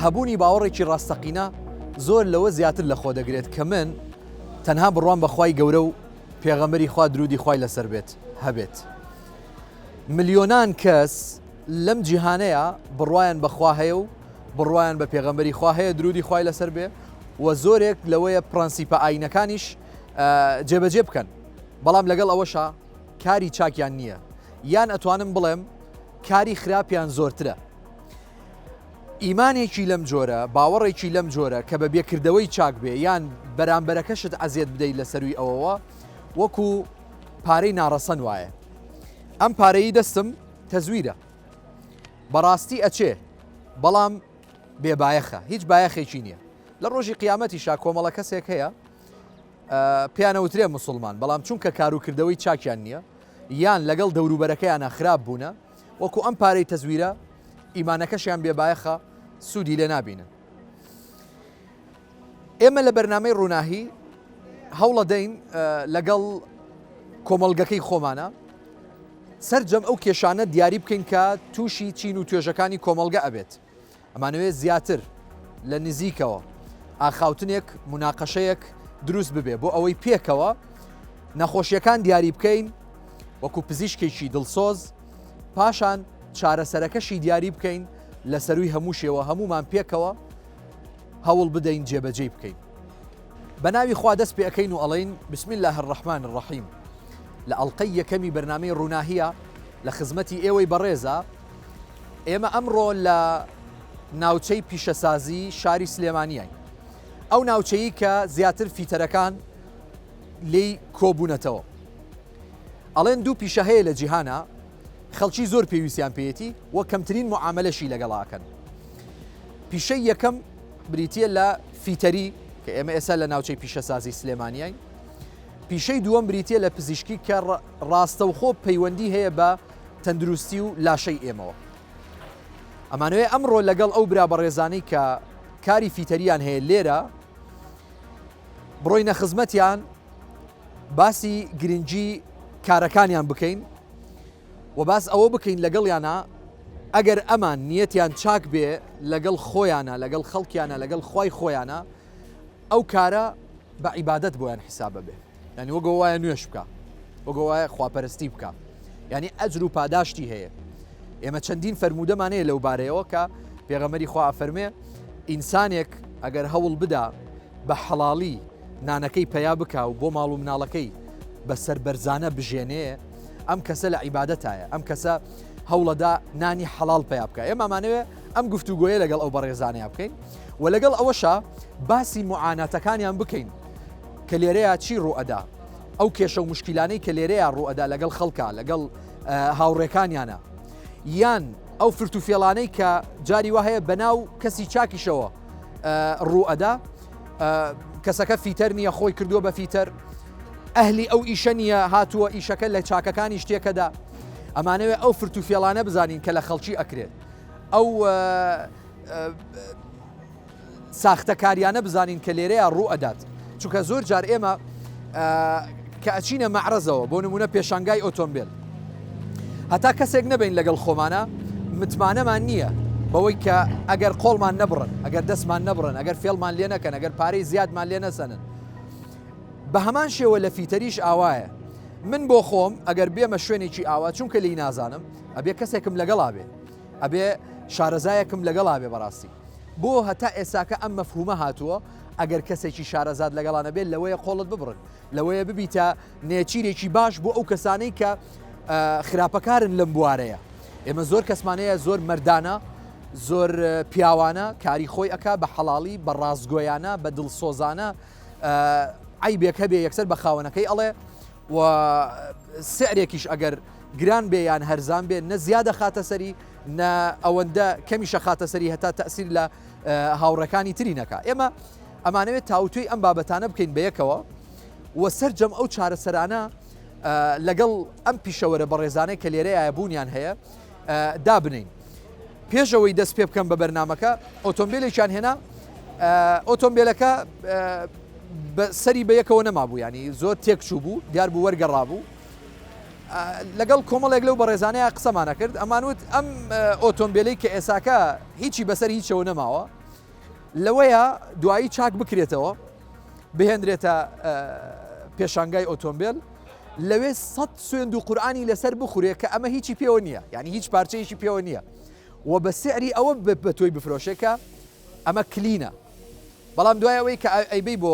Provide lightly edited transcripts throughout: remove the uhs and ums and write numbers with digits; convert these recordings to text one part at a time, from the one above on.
هەبوونی باوەڕێکی ڕاستەقینە زۆر لەوە زیاتر لە خۆ دەگرێت کە من تەنها بڕوام بە خوای گەورە و پێغەمبەری خوا درودی خوای لەسەر بێت هەبێت. ملیۆنان کەس لەم جیهانەیە بڕوایان بە خوا هەیە و بڕوایان بە پێغەمبەری خوا هەیە درودی خوای لەسەر بێ و زۆرێک لەوەیە پرەنسیپە ئاینەکانیش جێبەجێ بکەن بەڵام لەگەڵ ئەوەشا کاری چاکیان نییە یان ئەتوانم بڵێم کاری خراپیان زۆرترە. ئیمانێکی لەم جۆرە، باوەڕێکی لەم جۆرە کە بە بێکردەوەی چاک بێ یان بەرامبەرەکەشت عەزێت بدەیت لە سەروی ئەوەوە وەکو پارەی ناڕەسەن وایە. ئەم پارەی دەستم تەزویرە. بەڕاستی ئەچێ بەڵام بێبایەخە، هیچ بایەخێکی نییە. لە ڕۆژی قیامەتیشا کۆمەڵە کەسێک هەیە پێیان ئەوترێ موسڵمان بەڵام چونکە کاروکردەوەی چاکیان نییە یان لەگەڵ دەوروبەرەکەیانە خراپ بوونە وەکو ئەم پارەی تەزویرە ئیمانەکەشیان بێبایەخە سوودی لێ نابینن. ئێمە لە بەرنامەی ڕووناهی هەوڵەدەین لەگەڵ کۆمەڵگەکەی خۆمانە سەرجەم ئەو کێشانە دیاری بکەین کە تووشی چین و توێژەکانی کۆمەڵگە ئەبێت. ئەمانەوێت زیاتر لە نزیکەوە ئاخاوتنێک، موناقەشەیەک دروست ببێ بۆ ئەوەی پێکەوە نەخۆشیەکان دیاری بکەین وەکو پزیشکێکی دڵسۆز، پاشان چارەسەرەکەشی دیاری بکەین لە سەروی هەموو شێوە هەمومان پێکەوە هەوڵ بدەین جێبەجێی بکەین. بە ناوی خوا دەست پێ ئەکەین و ئەڵێین بسم اللە الرحمن الرحیم لە ئەڵقەی یەکەمی بەرنامەی ڕووناهیە لە خزمەتی ئێوەی بەڕێزە ئێمە ئەمڕۆ لە ناوچەی پیشەسازی شاری سلێمانیین ئەو ناوچەیە کە زیاتر فیتەرەکان لێی کۆبوونەتەوە ئەڵێن دوو پیشە هەیە لە جیهانە خەڵکی زۆر پێویستیان پێیەتی و کەمترین معاملەشی لەگەڵاکەن پیشەی یەکەم بریتییە لە فیتەری کە ئێمە ئێستا لە ناوچەی پیشەسازی سلێمانیین پیشەی دووەم بریتییە لە پزیشکی کە ڕاستەوخۆ پەیوەندی هەیە بە تەندروستی و لاشەی ئێمەوە. ئەمانەوێ ئەمڕۆ لەگەڵ ئەو برا بەڕێزانەی کە کاری فیتەریان هەیە لێرە بڕۆینە خزمەتیان باسی گرنگی کارەکانیان بکەین و باس ئەوە بکەین لەگەڵیانە ئەگەر ئەمان نیەتیان چاک بێ لەگەڵ خۆیانە لەگەڵ خەڵکیانە لەگەڵ خوای خۆیانە ئەو کارە بە عیبادەت بۆیان حیساب ئەبێ یانی وەک وایە نوێژ بکا وەک وایە خواپەرستی بکا یانی ئەجر و پاداشتی هەیە ئێمە چەندین فەرموودەمان هەیە لەو بارەیەوە کە پێغەمەری خوا ئەفەرمێ ئینسانێک ئەگەر هەوڵ بدا بە حەڵاڵی نانەکەی پەیا بکا و بۆ ماڵ و مناڵەکەی بە سەربەرزانە بژێنێ ئەم کەسە لە عیبادەتایە ئەم کەسە هەوڵەدا نانی حەڵاڵ پیا بکە ئێمە مانەوێ ئەم گفتوگۆیە لەگەڵ ئەو بەڕێزانەیە بکەین و لەگەڵ ئەوەشا باسی معاناتەکانیان بکەین کە لێرەیە چی ڕوئەدا ئەو کێشە و مشکیلانەی کە لێرەیە ڕوئەدا لەگەڵ خەڵکە لەگەڵ هاوڕێکانیانە یان ئەو فرت و فێڵانەی کە جاری وا هەیە بەناو کەسی چاکیشەوە ڕوئەدا کەسەکە فیتەر نییە خۆی کردووە بە فیتەر ئەهلی ئەو ئیشە نییە هاتووە ئیشەکە لە چاکەکانی شتێکەدا ئەمانەوێ ئەو فرت و فێڵانە بزانین کە لە خەڵکی ئەکرێت ئەو ساختەکاریانە بزانین کە لێرەیە ڕوو ئەدات چونکە زۆر جار ئێمە کە ئەچینە مەعرەزەوە بۆ نمونە پێشانگای ئۆتۆمبیل هەتا کەسێک نەبین لەگەڵ خۆمانە متمانەمان نییە بەوەی کە ئەگەر قۆڵمان نەبڕن ئەگەر دەستمان نەبڕن ئەگەر فێڵمان لێ نەکەن ئەگەر پارەی زیادمان لێ نەسەنن بە هەمان شێوە لە فیتەریش ئاوایە من بۆ خۆم ئەگەر بێمە شوێنێکی ئاوا چونکە لی نازانم ئەبێ کەسێکم لەگەڵا بێ ئەبێ شارەزایەکم لەگەڵا بێ بەڕاستی بۆ هەتا ئێساکە ئەم مەفهومە هاتووە ئەگەر کەسێکی شارەزات لەگەڵا نەبێت لەوەیە قۆڵت ببڕن لەوەیە ببیتە نێچیرێکی باش بۆ ئەو کەسانەی کە خراپەکارن لەم بوارەیە ئێمە زۆر کەسمانەیە زۆر مەردانە زۆر پیاوانە کاری خۆی ئەک بە حەڵاڵی بە ڕاستگۆیانە بە دڵسۆزانە عیبێک هەبێ یەکسەر بە خاوەنەکەی ئەڵێ و سعرێکیش ئەگەر گران بێ یان هەرزان بێ نە زیادە خاتە سەری نە ئەوەندە کەمیشە خاتە سەری هەتا تەسیر لە هاوڕەکانی تری نەکا ئێمە ئەمانەوێت تاوتوێی ئەم بابەتانە بکەین بەیەکەوە و سەرجەم ئەو چارەسەرانە لەگەڵ ئەم پیشەوەرە بەڕێزانەی کە لێرەیە بوونیان هەیە دابنین پێشەوەی دەست پێ بکەم بە بەرنمەکە ئۆتۆمبیلێکیان هێنا ئۆتۆمبیلەکە سەری بە یەکەوە نەمابوو ینی زۆر تێک چوو بوو دیار بوو وەرگەڕا بوو لەگەڵ کۆمەڵێک لەو بەڕێزانەیە قسەمانە کرد ئەمانوت ئەم ئۆتۆمبیلەی کە ئێساکە هیچی بەسەر هیچەوە نەماوە. لەوەیە دوایی چاک بکرێتەوە بهێنرێتە پێشانگای ئۆتۆمبێل لەوێ سە سوێند و قورآانی لەسەر بخورێ کە ئەمە هیچی پێوە نییە یعنی هیچ پارچەیەکی پێوە نییە و بە سعری ئەوە بە تۆی بفرۆشێ کە ئەمە clean ە بەڵام دوای ئەوەی کە ئەیبەی بۆ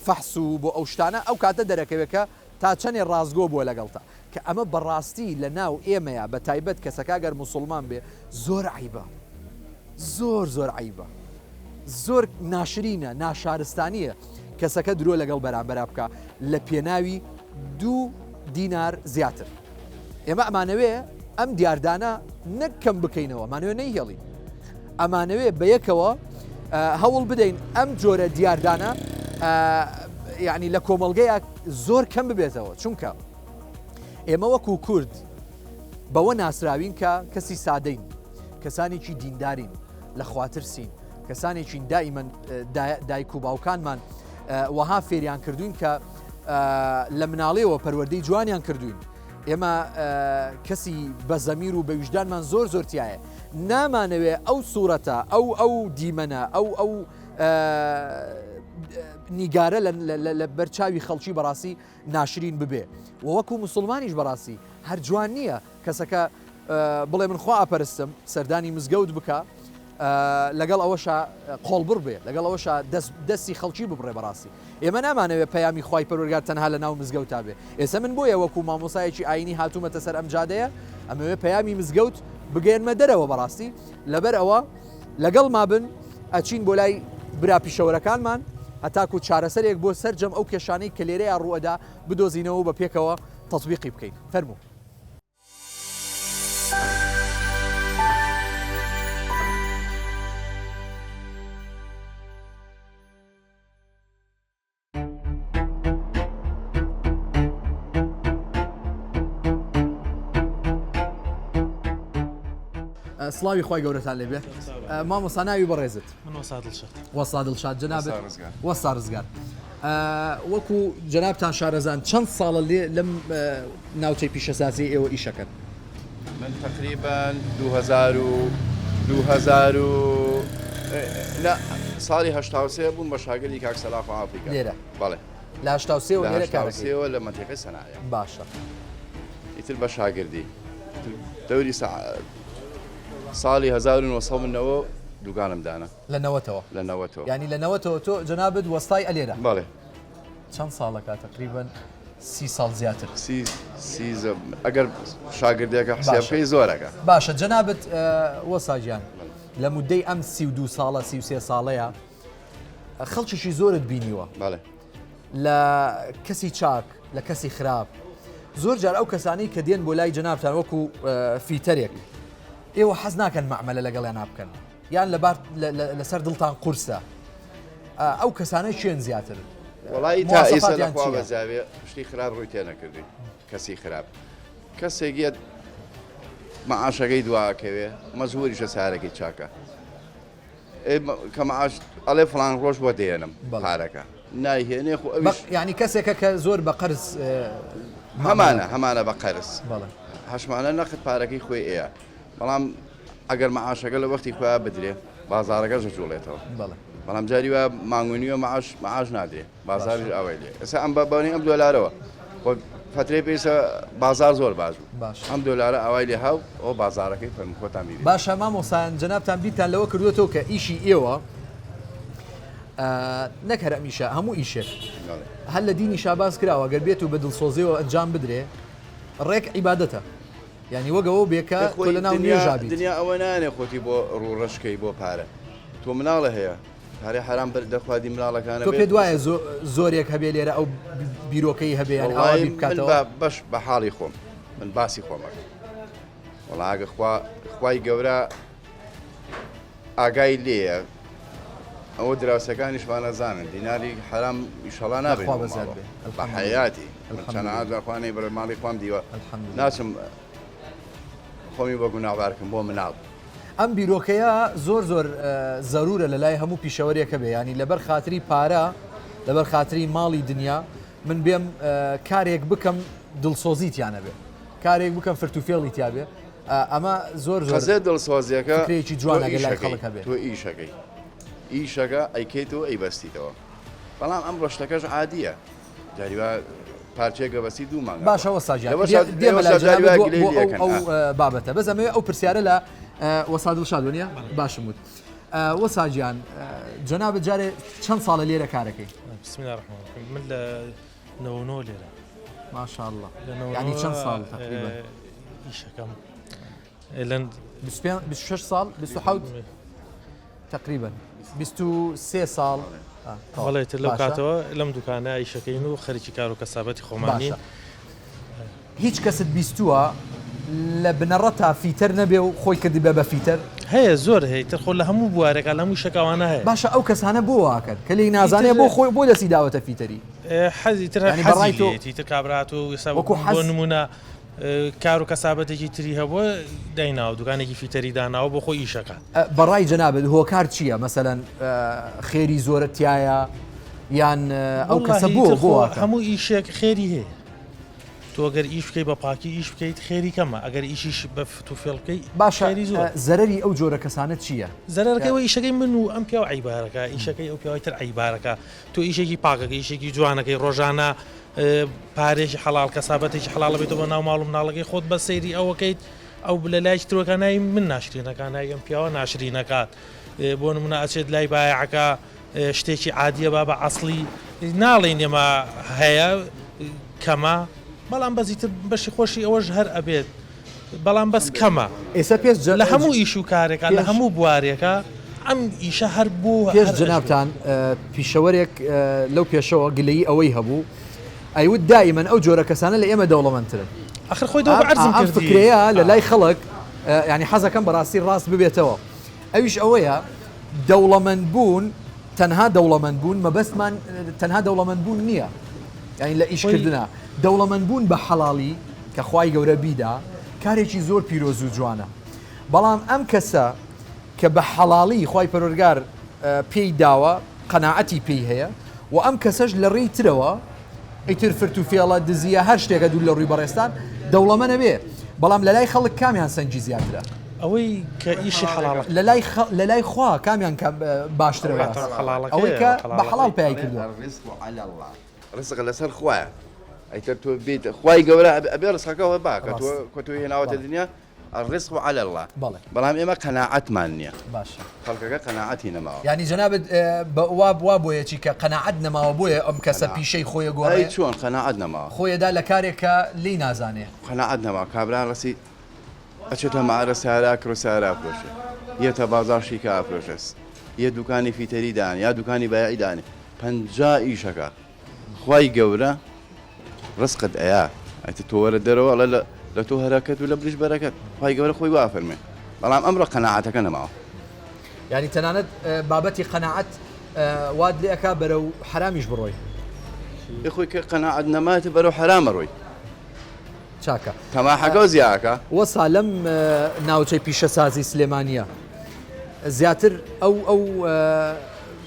فەحس و بۆ ئەو شتانە ئەو کاتە دەرەکەوێت کە تا چەنێ ڕاستگۆ بووە لەگەڵتا کە ئەمە بەڕاستی لە ناو ئێمەیە بە تایبەت کەسەکە گەر موسڵمان بێ زۆر عەیبە زۆر زۆر عەیبە زۆر ناشرینە ناشارستانیە کەسەکە درۆ لەگەڵ بەرامبەرا بکە لە پێناوی دوو دینار زیاتر ئێمە ئەمانەوێ ئەم دیاردانە نەک کەم بکەینەوە مانەوێ نەیهێڵین ئەمانەوێ بەیەکەوە هەوڵ بدەین ئەم جۆرە دیاردانە یعنی لە کۆمەڵگەیە زۆر کەم ببێتەوە چونکە ئێمە وەکو کورد بەوە ناسراوین کە کەسی سادەین کەسانێکی دیندارین لە خواترسین کەسانێکین دائیمەن دایک و باوکانمان وەها فێریان کردوین کە لە مناڵیەوە پەروەردەی جوانیان کردوین ئێمە کەسی بە زەمیر و بە ویژدانمان زۆر زۆر تایە نامانەوێ ئەو سوورەتە ئەو ئەو دیمەنە ئەو ئەو نیگارە لە بەرچاوی خەڵکی بەڕاستی ناشرین ببێ و وەکو مسلمانیش بەڕاستی هەر جوان نییە کەسەکە بڵێ من خوا ئەپەرستم سەردانی مزگەوت بکە لەگەڵ ئەوەشا قۆڵبڕ بێ لەگەڵ ئەوەشا دەستی خەڵکی ببڕێ بەڕاستی ئێمە نامانەوێ پەیامی خوای پەروەردگار تەنها لە ناو مزگەوتا بێ ئێستا من بۆیە وەکو مامۆسایەکی ئاینی هاتوومەتە سەر ئەم جادەیە ئەمەوێ پەیامی مزگەوت بگەیەنمە دەرەوە بەڕاستی لەبەر ئەوە لەگەڵ مابن ئەچین بۆ لای برا پیشەوەرەکانمان هەتاکو چارەسەرێک بۆ سەرجەم ئەو کێشانەی کە لێرەیا ڕووئەدا بدۆزینەوە و بە پێکەوە تەتبیقی بکەین فەرموو. سڵاوی خوای گەورەتان لێبێ مامۆستا ناوی بەڕێزت من وەستا دڵشاد وەستا دڵشاد جەنابت وەستا ڕزگار وەکو جەنابتان شارەزان چەند ساڵە لێ لەم ناوچەی پیشەسازی ئێوە ئیشەکەن؟ من تقریبا 2000 و 2000 و لا ساڵی 83 بووم بە شاگردی کاک سەلاح عافیکە لێرە بەڵێ لە 83 وە لێرە کارەکەی لە مەنتیقەی سەنایە باشە ئیتر بە شاگردی دەوری ساڵی 1990 دوکانم دانا لە نەوەتەوە لە نەوەتەوە یانی لە نەوەتەوە تۆ جەنابت وەستای ئەلێرە بەڵێ چەند ساڵەکە تقریبا سی ساڵ زیاتر سی سی ئەگەر شاگردێکە حسێب بکەی زۆرەکە باشە جەنابت وەسا گیان لە مدەی ئەم 32 ساڵە 33 ساڵەیە خەڵکیشی زۆرت بینیوە بەڵێ لە کەسی چاک لە کەسی خراپ زۆر جار ئەو کەسانەی کە دێن بۆ لای جەنابتان وەکو فیتەرێک ئێوە حەز ناکەن مەعمەلە لەگەڵیان بکەن یان لەبار لەسەر دڵتان قورسە ئەو کەسانە کێن زیاتر؟ وەڵایی تا ئێستا لە خوا بەزاوێ شتی خراپ ڕووی تێ نەکردوین کەسی خراپ کەسێک یەت مەعاشەکەی دواکەوێ مەجبوریشە سارەکەی چاکە کە معاش ئەڵێ فڵان ڕۆژ بۆ دێنم پارەکە نایهێنێ خۆ ئەویش یعنی کەسێکە کە زۆر بە قەرز هەمانە هەمانە بە قەرز هەشمانە نەخت پارەکەی خۆی ئەیە بەڵام ئەگەر مەعاشەکە لە وەختی خۆیا بدرێ بازاڕەکەش ئەجوڵێتەوە بەڵام جاری وا مانگ و نیوە مەعاش مەعاش نادرێ بازاریش ئاوای لێ ئێستا ئەم بە بەنی ئەم دۆلارەوە خۆ فترەی پێویستە بازار زۆر باش بوو باش ئەم دۆلارە ئاوای لێ هاو ئەو بازارەکەی فەرموو خۆتان بیبینن باشە مامۆستایان جەنابتان بیرتان لەوە کردووەتەوە کە ئیشی ئێوە نەک هەر ئەم ئیشە هەموو ئیشێک بەڵێ. هەر لە دینیشا باس کراوە گەر بێت و بە دڵسۆزیەوە ئەنجام بدرێ ڕێک عیبادەتە یانی وەک ئەوە بێ کە تۆ لە ناو نوێژا بیت. دنیا ئەوە نانێ خۆتی بۆ ڕوو ڕەش کەی بۆ پارە تۆ مناڵە هەیە پارەی حەرام بەر دەخوادی مناڵەکانە تۆ پێت وایە زۆرێک هەبێ لێرە ئەو بیرۆکەی هەبێ یان ئاوا بیر بکاتەوە؟ من بەش بە حاڵی خۆم من باسی خۆمەکەم وەڵا ئەگە خوا خوای گەورە ئاگای لێیە ئەوە دراوسێکانیشمان ئەزانن دیناری حەرام ئیشەڵا نابێت خوا بەزیاد بێ بە حەیاتی من چەنەها جار خوا نەیبڕێ ماڵی خۆم دیوە ناچم خۆمی بە گوناهبارکەم بۆ مناڵ. ئەم بیرۆکەیە زۆر زۆر زەرورە لە لای هەموو پیشەوەرێک هەبێ یانی لەبەر خاتری پارە لەبەر خاتری ماڵی دنیا من بێم کارێک بکەم دڵسۆزی تیا نەبێ کارێک بکەم فرت و فێڵی تیا بێ ئەمە زۆر زۆر خەزێ دڵسۆزیەکە فکرەیەکی جوانە گەر لای خەڵک هەبێ. تۆ ئیشەکەی. ئیشەکە ئەیکەیتەوە ئەیبەستیتەوە بەڵام ئەمڕۆ شتەکەش عادیە جاری وا پارچەیەک ئەبەستی دوو مانگ باشە وەستا گیان دێمە لای جەنابت بۆ ئەو بابەتە بەس ئەمەوێ ئەو پرسیارە لە وەستا دڵشاد وەنیە باشم وت وەسا گیان جەنابت جارێ چەند ساڵە لێرە کارەکەی بسم الله الرحمن الرحیم من لە 99 لێرە ماشاءالله یعنی چەند ساڵ تقریبا ئیشەکەم لە 26 ساڵ 27 تقریبا 23 ساڵ بەڵێ تر لەو کاتەوە لەم دوکانە ئیشەکەین و خەریکی کار و کەسابەتی خۆمانین. هیچ کەست بیستووە لە بنەڕەتا فیتەر نەبێ و خۆی کردبێ بە فیتەر؟ هەیە زۆر هەیە تر خۆ لە هەموو بوارێکا لە هەموو شەکاوانە هەیە. باشە ئەو کەسانە بۆ واکەن کە لێی نازانێ بۆ خۆی بۆ دەستی داوەتە فیتەری؟ حەزی تر حەزی لێیەتی تر کابرا هاتووە ئێستا وەکو بۆ نموونە کار و کەسابەتێکی تری هەبووە دایناوە دوکانێکی فیتەری داناوە بۆ خۆی ئیشەکات. بەڕای جەنابت هۆکار چییە مەسەلەن خێری زۆرە تایە یان ئەو کەسە بۆ بۆ هەموو ئیشێک خێری هەیە تۆ گەر ئیش بکەی بە پاکی ئیش بکەیت خێری کەمە ئەگەر ئیشیش بە فت و فێڵ بکەی باشە زەرەری ئەو جۆرە کەسانە چییە؟ زەرەرەکەی ئەوە ئیشەکەی من و ئەم پیاو عەیبارەکە ئیشەکەی ئەو پیاوی تر عەیبارەکە تۆ ئیشێکی پاکەکەی ئیشێکی جوانەکەی ڕۆژانە پارەیەکی حەڵاڵ کەسابەتێکی حەڵاڵە بێتەوە بۆ ناو ماڵ و مناڵەکەی خۆت بە سەیری ئەوەکەیت ئەو لە لایەکی ترۆکە ناوی من ناشرینەکە ناوی ئەم پیاوە ناشرینەکات بۆ نمونە ئەچێت لای بایعەکە شتێکی عادیە با بە عەسڵی ناڵێین ئێمە هەیە کەمە بەڵام بەزیتر بەشی خۆشی ئەوەش هەر ئەبێت بەڵام بەس کەمە. ئێستا پێش جە. لە هەموو ئیش و کارێکا لە هەموو بوارێکا ئەم ئیشە هەر بوو پێش جەنابتان پیشەوەرێک لەو پێشەوە گلەیی ئەوەی هەبوو ئەیوت دائیمەن ئەو جۆرە کەسانە لە ئێمە دەوڵەمەندترن. ئەخر خۆی دەوە عەرزم کردی. ئەم فکرەیە لە لای خەڵک یانی حەزەکەم بەڕاستی ڕاست ببێتەوە ئەویش ئەوەیە دەوڵەمەند بوون تەنها دەوڵەمەند بوون مەبەستمان تەنها دەوڵەمەند بوون نییە یانی لە ئیشکردنا دەوڵەمەند بوون بە حەڵاڵی کە خوای گەورە بیدا کارێکی زۆر پیرۆز و جوانە بەڵام ئەم کەسە کە بە حەڵاڵی خوای پەروەردگار پێی داوە قەناعەتی پێی هەیە و ئەم کەسەش لە ڕێی ترەوە ئیتر فرت و فێڵە دزیە هەر شتێکە دوور لە ڕووی بەڕێزتان دەوڵەمەنە بێ بەڵام لە لای خەڵک کامیان سەنگی زیاترە؟ ئەوەی کە ئیشی حەڵاڵە لە لای خ... لە لای خوا کامیان کە باشترە ئەوەی کە بە حەڵاڵ پیای کردووە. ڕزق لەسەر خوایە ئەیتر تۆ بیت خوای گەورە ئەبێ ڕزقەکەەوە با کە تۆ کە تۆ هێناوەتە دنیا الرزق علی اللە بەڵێ. بەڵام ئێمە قەناعەتمان نییە باشە خەڵکەکە قەناعەتی نەماوە. یانی جەنابت بە وا وا بۆیەچی کە قەناعەت نەماوە بۆیە ئەم کەسە پیشەی خۆی گۆڕێ ئەی چۆن قەناعەت نەماوە خۆیەدا لە کارێک کە لێی نازانێ. قەناعەت نەماوە کابرا ڕەسی ئەچێتە مەعرە سارا ئەکڕێ سارا ئەفرۆشێ یەتە بازاڕ شیکا ئەفرۆشێ یە دوکانی فیتەری دانێ یا دوکانی بایعی دانێ 50 ئیشەکا خوای گەورە ڕزقت ئەیا ئەتە تۆ وەرە دەرەوە ئەڵێ لە تۆ هەرەکەت و لە منیش بەرەکەت خوای گەورە خۆی وا ئەفەرمێ بەڵام ئەمڕۆ قەناعەتەکە نەماوە. یانی تەنانەت بابەتی قەناعەت وات لێ ئەکا بەرەو حەرامیش بڕۆی. ئێ خۆی کە قەناعەت نەمایەتە بەرەو حەرام ئەڕۆی. چاکە. تەماحەکەو زیا ئەکا. وەسا لەم ناوچەی پیشەسازی سلێمانیە زیاتر ئەو ئەو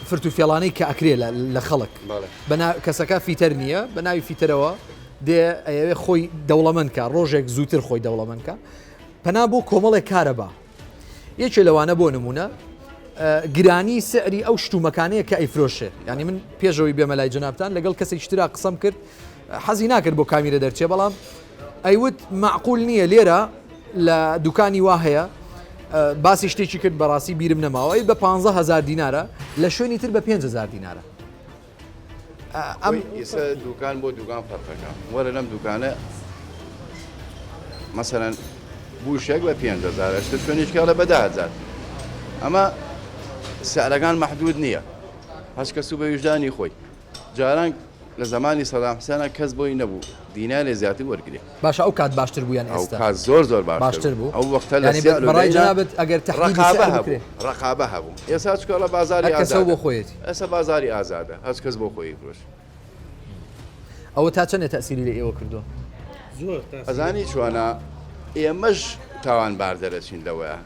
فرت و فێڵانەی کە ئەکرێ لە خەڵک بەنا کەسەکە فیتەر نییە بە ناوی فیتەرەوە دێ ئەیەوێ خۆی دەوڵەمەند کە ڕۆژێک زووتر خۆی دەوڵەمەند کە پەنا بۆ کۆمەڵێک کارە بە یەکێ لەوانە بۆ نمونە گرانی سعری ئەو شتومەکانەیە کە ئەیفرۆشێ یعنی من پێشەوەی بێمە لای جەنابتان لەگەڵ کەسێکی ترا قسەم کرد حەزی ناکرد بۆ کامیرە دەرچێ بەڵام ئەیوت مەعقول نییە لێرە لە دوکانی وا هەیە باسی شتێکی کرد بەڕاستی بیرم نەماوە ئەی بە 15 هزار دینارە لە شوێنی تر بە 5هزار دینارە ئەم ئێستا دوکان بۆ دوکان فەرقەکە وەرە لەم دوکانە مەسەرەن بوشێک بە 5هزار شتە شوێنێکیاڵە بە 10هزار ئەمە سعرەکان محدود نییە هەچ کەس و بە ویژدانی خۆی جاران لە زەمانی سەدام حسێنا کەس بۆی نەبوو دینارێ زیاتر وەرگرێ. باشە ئەو کات باشتر بوو یان ئێستا؟ ئەو کات زۆر زۆر باشتر بوو. ئەو وەختە لە سعر و بەڕای لەیلا جەنابت ئەگەر تەحدیدی ڕەقابە سعر هەبوو بکرێ. ڕەقابە هەبوو. ئێستا چونکە ئەڵێ بازاری هەر کەسەو ئازادە. بۆ خۆیەتی. ئێستا بازاری ئازادە هەچ کەس بۆ خۆی ئەیفرۆشێ. ئەوە تا چەندێ تەئسیری لە ئێوە کردووە؟ زۆر تاسیری. ئەزانی چۆنە ئێمەش تاوانبار دەرەچین لەوەیا.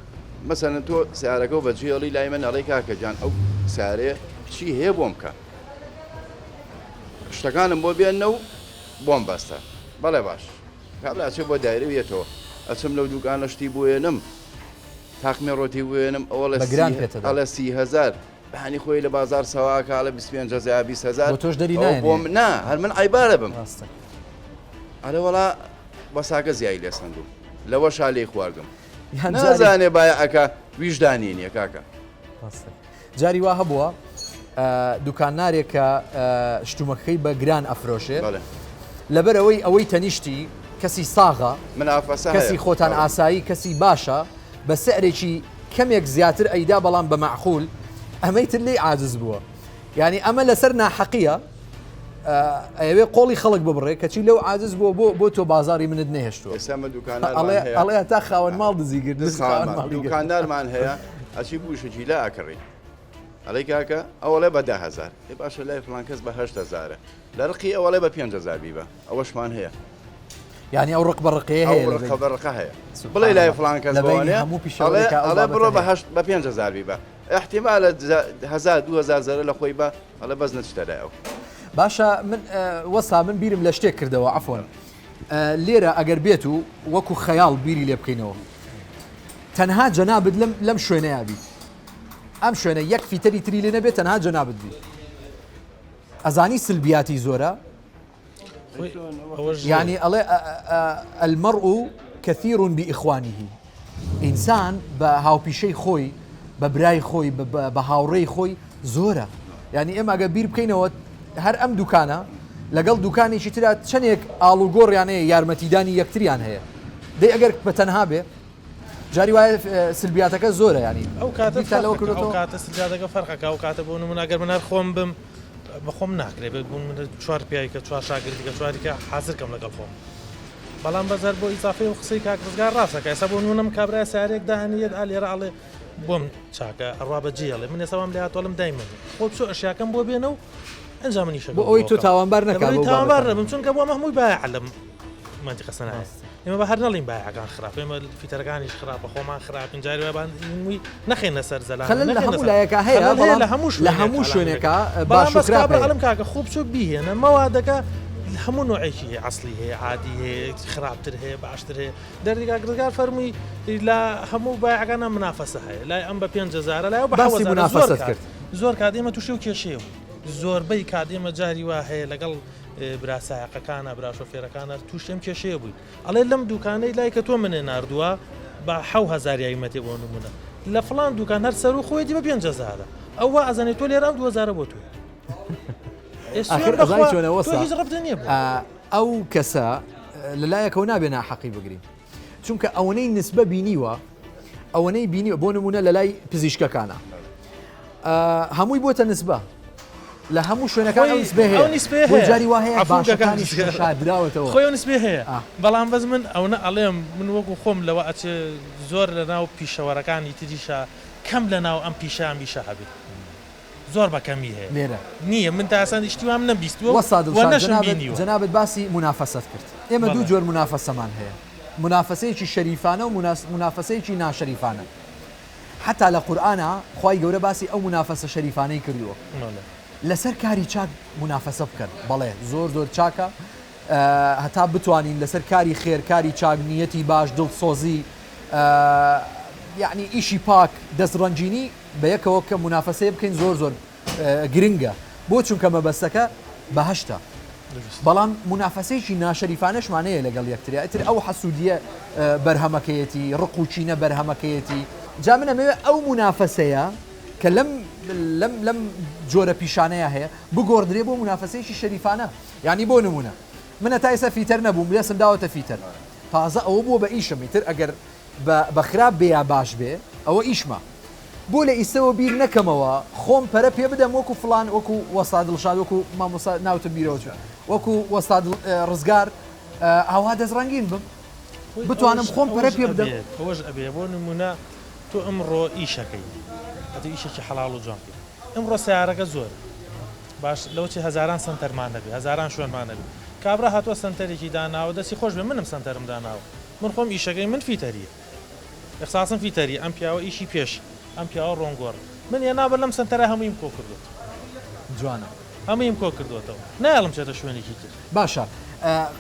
مەسەلەن تۆ سەیارەکەو بەجێهێڵی لای من ئەڵێی کاکە گیان ئەو سەیارەیە چی هەیە بۆم بکە. شتەکانم بۆ بێنە و بۆم بەستە. بەڵێ باش. کابرا ئەچێ بۆ دایرە و یەتەوە. ئەچم لەو دووکانە شتی بۆ یەنم. تاقمێ ڕۆتی بۆ یەنم. ئەوەڵێ بە گران پێتەدا. ئەڵێ 30 هەزار. بەیانی خۆی لە بازار سەواکە ئەڵێ 25 هەزار 20 هەزار بۆ تۆش دەری ئەوە نایەنێ. بۆ من نا هەر من عەیبارە بم ڕاستە. ئەرێ وەڵا وەساکە زیای لێ سەندوم لەوەشا لێی خواردم یان جارێ نازانێ بایەعەکە ویژدانی نییە کاکە. ڕاستە. جاری وا هەبووە دوکاننارێک کە شتومەکەی بە گران ئەفرۆشێ لەبەرئەوەی ئەوەی تەنیشتی کەسی ساغە کەسی خۆتان ئاسایی کەسی باشە بە سعرێکی کەمێک زیاتر ئەیدا بەڵام بە مەعقول ئەمەی تر لێی عاجز بووە یعنی ئەمە لەسەر ناحەقیە ئەوێ قۆڵی خەڵک ببڕێ کەچی لەو عاجز بووە بۆ بۆ تۆ بازاری منت نەهێشتووە ئەڵێ تا خاوەن ماڵ دزی گرت دوکاندارمان هەیە ئەچی بوشێکی لا ئەکڕی ئەڵێ کاکە ئەوەڵێ بە 10هزار ئێ باشە لای فلان کەس بە 8هزارە لە ڕقی ئەوەڵێ بە 5هزار بیبە ئەوەشمان هەیە یعنی ئەو ڕق بە ڕقەیە هەیە ئەو ڕقە بە ڕقە هەیە بڵێ لای فلان کەس لە بەینی بەوانەیە هەموو ئەڵێ پیشەوەرێکا ئەو ئەڵێ بڕۆ بابەتە بە هەیە. هەشت بە 5هزار بیبە احتیمالە هەزار 2000 زەرە لە خۆی بە ئەڵێ بەس نەچتە لای ئەو. باشە من وەستا من بیرم لە شتێک کردەوە عەفوەن لێرە ئەگەر بێت و وەکو خەیاڵ بیری لێ بکەینەوە تەنها جەنابت لەم لەم شوێنەیا بیت ئەم شوێنە یەک فیتەری تری لێ نەبێت تەنها جەنابت بیت ئەزانی سلبیاتی زۆرە یانی ئەڵێ المرء كثير بإخوانه ئینسان بە هاوپیشەی خۆی بە برای خۆی بە هاوڕێی خۆی زۆرە یعنی ئێمە ئەگە بیر بکەینەوە هەر ئەم دوکانە لەگەڵ دوکانێکی ترا چەندێک ئاڵوگۆڕیان هەیە یارمەتیدانی یەکتریان هەیە دەی ئەگەر بە تەنها بێ جاری وایە سلبیاتەکە زۆرە ینی ئەو کاتە لەوە کردەوە کاتە سلبیاتەکە فەرقەکە ئەو کاتە بۆ نمونە ئەگەر من هەر خۆم بم بەخۆم ناکرێ بێت بوون من چوار پیای کە چوار شاگردی کە چواری کە حازر کەم لەگەڵ خۆم بەڵام بەزەر بۆ ئیزافەی و قسەی کاک ڕزگار ڕاستەکە ئێستا بۆ نمونە کابرای سارێک دانیەت ئا لێرە ئەڵێ بۆم چاکە ئەڕوا بە جێ ئەڵێ من ئێستا وام لێ هاتۆڵم دای من خۆ بچۆ ئەشیاکەم بۆ بێنە و ئەنجا منیشە بۆ ئەوەی تۆ تاوانبار نەکا بەو تاوانبار نەبم چونکە بۆ مەهمووی بایع لەم مەنتیقە سەنایە ئێمە بە هەر نەڵین بایعەکان خراپ ئێمە فیتەرەکانیش خراپە خۆمان خراپین جاری وای بان مووی نەخێنە سەر زەلام خەلەل لە هەموو لایەکا هەیە خەلەل هەیە بەڵام لە هەموو لە شوێنێک هەموو شوێنێکا بەڵام باش و بەس خراپ کابرا هەیە ئەڵێم کاکە خۆ بچۆ بیهێنە مەوادەکە هەموو نوعێکی هەیە عەسڵی هەیە عادی هەیە خراپتر هەیە باشتر هەیە دەردی کاک ڕزگار فەرمووی لە هەموو بایعەکانە منافەسە هەیە لای ئەم بە 5000 لای ئەو بە باسی 7000 زۆر منافەسەت کات کرد. زۆر کات ئێمە تووشی ئەو کێشەیە بووین زۆربەی کات ئێمە جاری وا هەیە لەگەڵ برا سایەقەکانە برا شۆفێرەکانە تووشی ئەم کێشەیە بووین ئەڵێ لەم دوکانەی لای کە تۆ منێ ناردووە بە 7000 یایمەتێ بۆ نمونە لە فڵان دوکان هەر سەر و خۆیەتی بە 5000 ئەو وا ئەزانێ تۆ لێرە ئەم 2000 بۆ تۆ ئاخر ئەزانی چۆنە وەسا هیچ ڕەبتە نییە بۆ. ئەو کەسە لەلایەکەوە نابێ ناحەقی بگرین چونکە ئەوەنەی نسبە بینیوە ئەوەنەی بینیوە بۆ نمونە لە لای پزیشکەکانە هەمووی بۆتە نسبە لە هەموو شوێنەکان ئەو نسبە هەیە ئەو نسبەیە بۆ هەیە. جاری وا هەیە عەفوو کە کاک باشەکانیش زیاد. شاردراوەتەوە خۆی ئەو نسبەیە هەیە ئا. بەڵام بەس من ئەونە ئەڵێم من وەکو خۆم لەوە ئەچێ زۆر لەناو پیشەوەرەکانی تریشا کەم لەناو ئەم پیشە ئەم ئیشە هەبێ زۆر بە کەمی هەیە لێرە نییە من تا ئێستا شتی وام نەبیستووە وەستا و دڵشاد نەشم جەنابت بینیوە. جەنابت باسی مونافەسەت کرد ئێمە دوو بەڵێ. جۆر مونافەسەمان هەیە مونافەسەیەکی شەریفانە و مونافەسەیەکی ناشەریفانە حەتا لە قورئانا خوای گەورە باسی ئەو مونافەسە شەریفانەی کردووە لەسەر کاری چاک مونافەسە بکەن بەڵێ زۆر زۆر چاکە هەتا بتوانین لەسەر کاری خێر کاری چاک نیەتی باش دڵسۆزی یعنی ئیشی پاک دەست ڕەنجینی بەیەکەوە کە مونافەسەیە بکەین زۆر زۆر گرنگە بۆ چونکە مەبەستەکە بەهەشتە بەڵام مونافەسەیەکی ناشەریفانەشمان هەیە لەگەڵ یەکتریا ئیتر ئەو حەسوودیە بەرهەمەکەیەتی ڕق و کینە بەرهەمەکەیەتی جا من ئەمەوێ ئەو مونافەسەیە کە لەم لەم لەم جۆرە پیشانەیە هەیە بگۆڕدرێ بۆ مونافەسەیەکی شەریفانە یعنی بۆ نمونە من هەتا ئێستا فیتەر نەبووم لێسم داوەتە فیتەر تازە ئەوە بووە بە ئیشم ئیتر ئەگەر بە خراپ بێ یا باش بێ ئەوە ئیشمە بۆ لە ئیستەوە بیر نەکەمەوە خۆم پەرە پێ بدەم وەکو فڵان وەکو وەستا دڵشاد وەکو مامۆستا ناوتم بیرەوە چوو وەکو وەستا ڕزگار ئاوا دەست ڕەنگین بم بتوانم خۆم پەرە پێ بدەم. ئەوەش ئەبێ بۆ نمونە تۆ ئمڕۆ ئیشەکەی ئەتو ئیشێکی حەڵاڵ و جوان بکەی ئمڕۆ سەیارەکە زۆرە باش لەوە چی هەزاران سەنتەرمان هەبێ هەزاران شوێنمان هەبێ کابرا هاتووە سەنتەرێکی داناوە دەستی خۆش بێ منم سەنتەرم داناوە من خۆم ئیشەکەی من فیتەریە اختصاصم فیتەریە ئەم پیاوە ئیشی پێش ئەم پیاوە ڕۆنگۆڕ من یە نابە لەم سەنتەرە هەموویم کۆ کردۆتەوە. جوانە. هەموویم کۆ کردۆتەوە نایەڵم چێتە شوێنێکی تر. باشە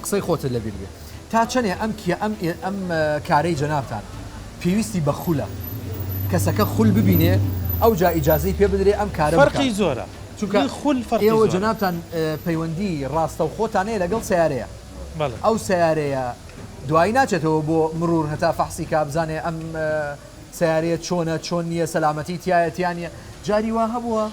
قسەی خۆتت لەبیر بێ تا چەنێ ئەم کیە ئەم ئەم کارەی جەنابتان پێویستی بە خولە کەسەکە خول ببینێ. ئەوجا ئیجازەی پێ بدرێ ئەم کارە بکات. فەرقی زۆرە. چونکە خول فەرقی ئێوە زۆرە. جەنابتان پەیوەندی ڕاستەوخۆتان هەیە لەگەڵ سەیارەیە. بەڵێ. ئەو سەیارەیە دوایی ناچێتەوە بۆ مرور هەتا فەحسی کا بزانێ ئەم سەیارەیە چۆنە چۆن نییە سەلامەتی تیایە تیا نییە. جاری وا هەبووە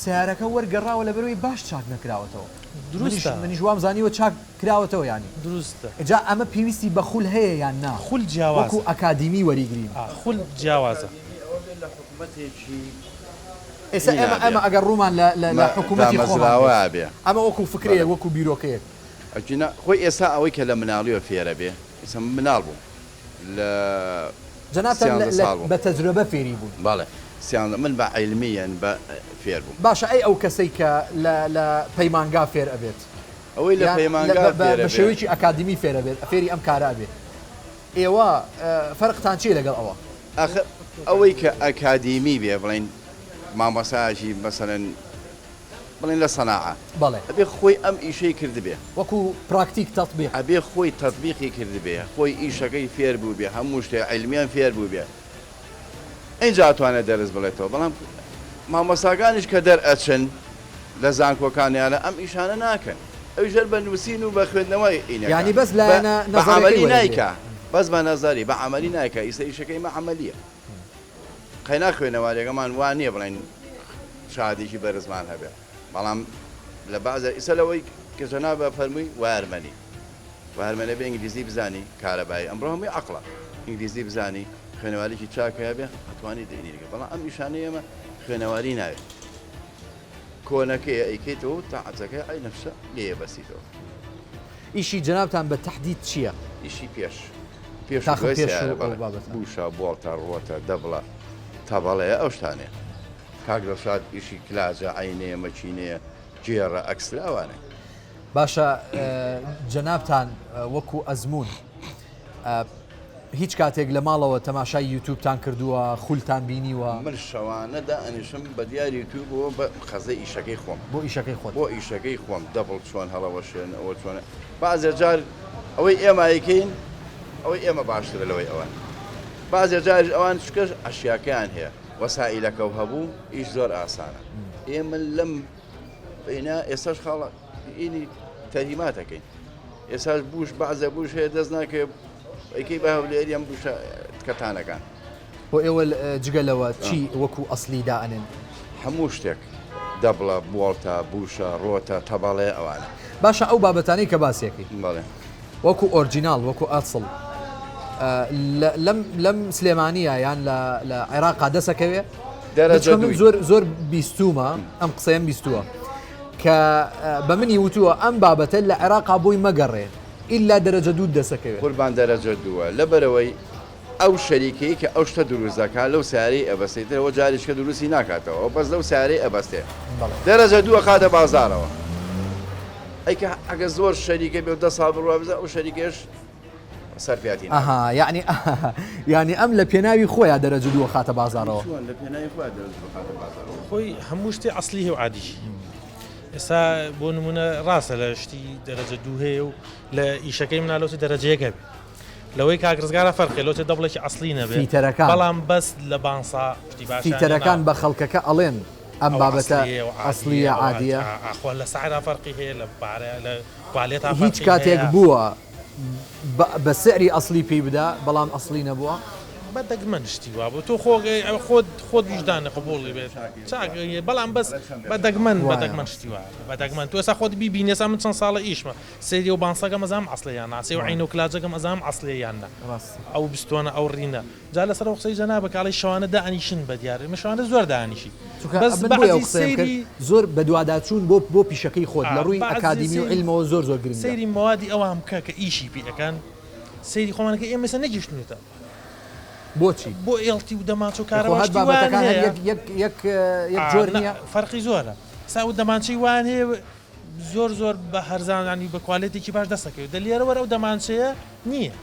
سەیارەکە وەرگەڕاوە لەبەرئەوەی باش چاک نەکراوەتەوە. دروستە. منیش وام زانیوە چاک کراوەتەوە یانی. دروستە. جا ئەمە پێویستی بە خول هەیە یان نا؟ خول جیاوازە. وەکو ئەکادیمی وەریگرین. ئا خول جیاوازە. ئەکادیمی ئەوە بێت لە حکومەتێکی ئێستا هینا ئێمە بێ. ئێمە ئەگەر ڕوومان لە لە لە حکومەتی خۆمان دامەزراوە بێت بێ. ئەمە وەکو فکرەیەک بەڵێ. وەکو بیرۆکەیەک. ئەگینا خۆی ئێستا ئەوەی کە لە مناڵیەوە فێرە بێ ئێستا من مناڵ بووم لە جەنابتان لە سیانزە لە ساڵ بووم. بە تەجرەبە فێری بوون. بەڵێ سیانزە من بە عیلمیەن بە فێر بووم. باشە ئەی ئەو کەسەی کە لە لە پەیمانگا فێر ئەبێت ئەوەی لە یان لە پەیمانگا بە بە فێرە بە بێ. شێوەیەکی ئەکادیمی فێر ئەبێت فێری ئەم کارە ئەبێ ئێوە فەرقتان چیە لەگەڵ ئەوە؟ ئاخر ئەوەی کە ئەکادیمی بێ بڵێین مامۆستایەکی مەسەلەن بڵێن لە سەناعە بەڵێ. ئەبێ خۆی ئەم ئیشەی کردبێ. وەکو پراکتیک تەتبیق. ئەبێ خۆی تەتبیقی کردبێ خۆی ئیشەکەی فێر بووبێ هەموو شتێ عیلمیەن فێر بووبێ ئینجا ئەتوانێ دەرس بڵێتەوە بەڵام مامۆستاکانیش کە دەرئەچن لە زانکۆکانیانە ئەم ئیشانە ناکەن ئەویش هەر بە نووسین و بە خوێندنەوە ئینەکا یانی بەس بە لایەنە بە نەزەریەکەی عەمەلی وەرەگرێ. نایکا بەس بە نەزەری بە عەمەلی نایکا ئیستا ئیشەکەی ئیمە عەمەلیە قەینا خوێنەواریەکەمان وا نییە بڵێن شەهادەیەکی بەرزمان هەبێ بەڵام لە بەعزە ئیستا لەوەی کە جەنابە فەرمووی وایەرمەنی وایەرمەنە بێ ئینگلیزی بزانی کارەبایی ئەمڕۆ هەمووی عەقڵە ئینگلیزی بزانی خوێنەوارێکی چاک هەبێ ئەتوانی دەینی بەڵام ئەم ئیشانەی ئێمە خوێنەواری ناوێت کۆنەکەیە ئەیکەیتەوە و تاعەتەکەی ئەی نەفسە لێیە بەسیتەوە. ئیشی جەنابتان بە تەحدید چییە؟ ئیشی پێش پێش و تاخم دوای پێش و سەیارە ئەو بەڵێ بابەتانە. بوشە بۆڵتە ڕۆتە دەبڵە تەبەڵەیە ئەو شتانەیە کاک دڵشاد ئیشی کلاجە عەینەیە مەکینەیە گێڕە ئەکسترا ئەوانەیە. باشە جەنابتان وەکو ئەزموون هیچ کاتێک لە ماڵەوە تەماشای یوتوبتان کردووە خولتان بینیوە؟ من شەوانە دائەنیشم بە دیار یوتوبەوە بە خەزەی ئیشەکەی خۆم. بۆ ئیشەکەی خۆت؟ بۆ ئیشەکەی خۆم دەبڵ چۆن هەڵەوەشێن ئەوە چۆنە بەعزێ جار ئەوەی ئێمە ئەیکەین ئەوەی ئێمە باشترە لەوەی ئەوان بەعزێ جاریش ئەوان چونکە ئەشیاکەیان هەیە وەسائیلەکەو هەبوو ئیش زۆر ئاسانە ئێمە لەم بەینا ئێستاش خاڵە ئینی تەریماتەکەین ئێساش بوش بەعزە بوش هەیە دەست ناکەوێ ئەیکەی بە هەولێری ئەم بوشە کەتانەکان. بۆ ئێوە جگە لەوە چی وەکو ئەسلی دائەنێن؟ هەموو شتێک دەبڵە بۆڵتە بوشە ڕۆتە تەبەڵێ ئەوانە. باشە ئەو بابەتانەی کە باسیەکەی بەڵێ. وەکو ئۆرجیناڵ وەکو ئەسڵ لەم لەم سلێمانیە یان لە لە عێراقا دەسەکەوێ؟ دەرەجە چونکە من دووی. زۆر زۆر بیستوومە ئەم قسەیەم بیستووە کە بە منی وتووە ئەم بابەتە لە عێراقا بۆی مەگەڕێ ئیلا دەرەجە دووت دەسەکەوێ. قوربان دەرەجە دووە لەبەرئەوەی ئەو شەریکەی کە ئەو شتە دروست دەکات لەو سەیارەی ئەبەستێ ئیتر ئەوە جارێکیکە دروستی ناکاتەوە ئەو بەس لەو سەیارەی ئەبەستێ دەرەجە دوو ئەخاتە بازاڕەوە ئەی کە ئەگە زۆر شەریکە بێ و دە ساڵ بڕوا بزە ئەو شەریکەش سەرپیاتی ناکات. ئەها یەعنی یانی ئەم لە پێناوی خۆیا دەرەجە دوو ئەخاتە بازاڕەوە. چۆن لە پێناوی خۆیا دەرەجە دوو ئەخاتە بازاڕەوە؟ خۆی هەموو شتێ ئەسڵی هەیە و عادیشی ئێستا بۆ نمونە ڕاستە لە شتی دەرەجە دوو هەیە و لە ئیشەکەی منا لەوچ دەرەجە یەک هەبێ لەوەی کاک ڕزگارە فەرقێ لۆچێ دەبڵێکی ئەسڵی نەبێ فیتەرەکان بەڵام بەس لە بانسا شتی باشیان فیتەرەکان هێناوە. بە خەڵکەکە ئەڵێن ئەم ئەوە بابەتە ئەسڵییە و ئەسڵییە عادییە ئەوە عادییە. ئاخۆ لە سعرا فەرقی هەیە لە پارە لە کوالێتا هیچ فەرقی کاتێک هەیە. بووە بە بە سعری ئەسڵی پێی بدا بەڵام ئەسڵی نەبووە؟ بە دەگمەن شتی وا بوو تۆ خۆ خۆت خۆت ویژدانە قبوڵی بێت چاک بەڵام بەس بە دەگمەن بە وایە. دەگمەن شتی وا بە دەگمەن تۆ ئێستا خۆت بیبینی ئێستا من چەند ساڵە ئیشمە سەیری ئەو بانسەکەم ئەزانم عەسڵیە یان نا، سەیری ئەو عەینە و کلاجەکەم ئەزانم عەسڵیە یان نا، ئەو بستۆنە ئەو ڕینە، جا لەسەر ئەو قسەی جەنابت کە ئەڵێی شەوانە دائەنیشن بە دیار، ئێمە شەوانە زۆر دائەنیشین، چونکە بەس من بۆیە ئەو بەعزی قسەیەم کرد سەیری زۆر بەدواداچوون بۆ بۆ پیشەکەی خۆت لە ڕووی بەعزی ئەکادیمی و سەیری عیلمەوە زۆر زۆر گرنگە. سەیری مەوادی ئەوان بکە کە ئیشی پێ ئەکەن، سەیری خۆمان کە ئێمە ئێستا نەگەیشتوینەتە ئەوە. بۆچی؟ بۆ ئێڵتی و دەمانچە و خۆ کارەبا هەر شتی وایان بابەتەکان هەر هەیە. یەک یەک یەک یەک جۆر نا نییە؟ فەرقی زۆرە، ئێستا ئەو دەمانچەی وایان هەیە زۆر زۆر بە هەرزان ینی بە کوالێتێکی باش دەست دەکەوێت دە لێرە وەرە ئەو دەمانچەیە نییە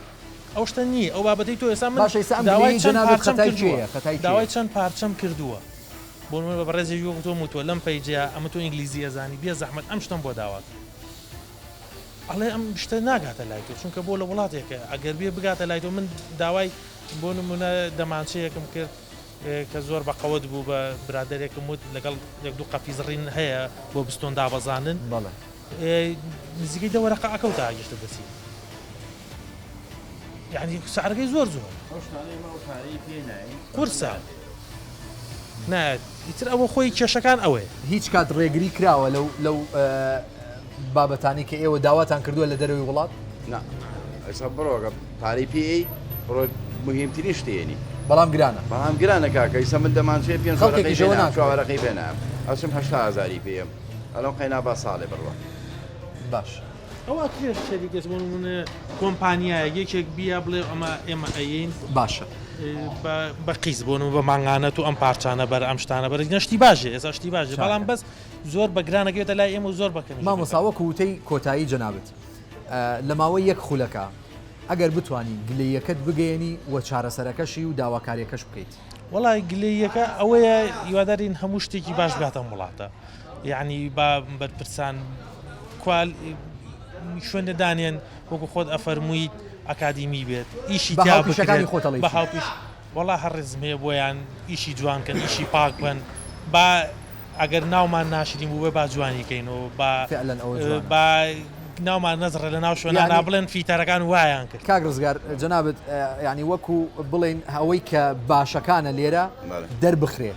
ئەو شتە نییە ئەو بابەتەی تۆ ئێستا من باشە ئێستا ئەم داوای گلەیی چەند جەنابت پارچەم خەتای کردووە کێیە خەتای کێیە؟ داوای چەند پارچەم کردووە بۆ نمونە بە بەڕێزێکی وەکو تۆم وتووە لەم پەیجەیا ئەمە تۆ ئینگلیزی ئەزانی بێ زەحمەت ئەم شتەم بۆ داوا کە ئەڵێ ئەم شتە ناگاتە لای تۆ چونکە بۆ لە وڵاتێکە ئەگەر بێ بگاتە لای تۆ من داوای بۆ نمونە دەمانچەیەکم کرد. کە زۆر بە قەوەت بوو بە برادەرێکم وت لەگەڵ یەک دوو قەفیز ڕین هەیە بۆ بستۆن دابەزاندن بەڵێ. نزیکەی دە وەرەقە ئەکەوتە گەشتە دەستی یعنی سعرەکەی زۆر زۆر ئەو شتانەی ئێمە ئەو پارەی پێ نایەین قورسە نا ئیتر ئەوە خۆی کێشەکان ئەوەیە. هیچ کات ڕێگری کراوە لەو لەو بابەتانەی کە ئێوە داواتان کردووە لە دەرەوەی وڵات؟ نا ئێستا بڕۆ پارەی پێ ئەی بڕۆ مهمترین شت ئێنی. بەڵام گرانە. بەڵام گرانە کاکە ئیستا من دەمانچەیە پێنج وەرەقەی خەڵکێکیش پێ ئەوە نایەم چوار ناکڕێ. وەرەقەی پێ نایەم ئەچم 80 هەزاری پێ ئەم ئەلۆم قەینا با ساڵێ بڕوا. باش. ئەوە ئەکرێت شەریکەس بۆ نمونە کۆمپانیایەک یەکێک بیە بڵێ ئەمە ئێمە ئەیین باشە. بە قیز بۆ نمونە بە مانگانە تو ئەم پارچانە بەر ئەم شتانە بەر نە شتی باشێ ئێستا شتی باشێ بەڵام چاکە. بەس زۆر بە گرانەکەوێتە لای ئێمە و زۆر بە کەمیش مامۆستا وەکو وتەی کۆتایی جەنابت لە ماوەی یەک خولەکا ئەگەر بتوانی گلەییەکەت بگەیەنی و چارەسەرەکەشی و داواکاریەکەش بکەیت. وەڵا گلەییەکە ئەوەیە هیوادارین هەموو شتێکی باش بگاتە ئەم وڵاتە یعنی با بەرپرسان کوال شوێنە دانێن وەکو خۆت ئەفەرموویت ئەکادیمی بێت ئیشی بە تیا هاوپیشەکانی بکرێت خۆت ئەڵێی بە چی؟ هاوپیش وەڵا هەر ڕێزم هەیە بۆیان ئیشی جوان کەن ئیشی پاک بن با ئەگەر ناومان ناشرین بووبێ با جوانی کەین و با فعلا ئەوە جوانە. با ناومان نەزڕێ لە ناو شوێنانا یعنی بڵێن فیتەرەکان وایان کرد. کاک ڕزگار جەنابت یعنی وەکو بڵێین ئەوەی کە باشەکانە لێرە بەڵێ. دەربخرێ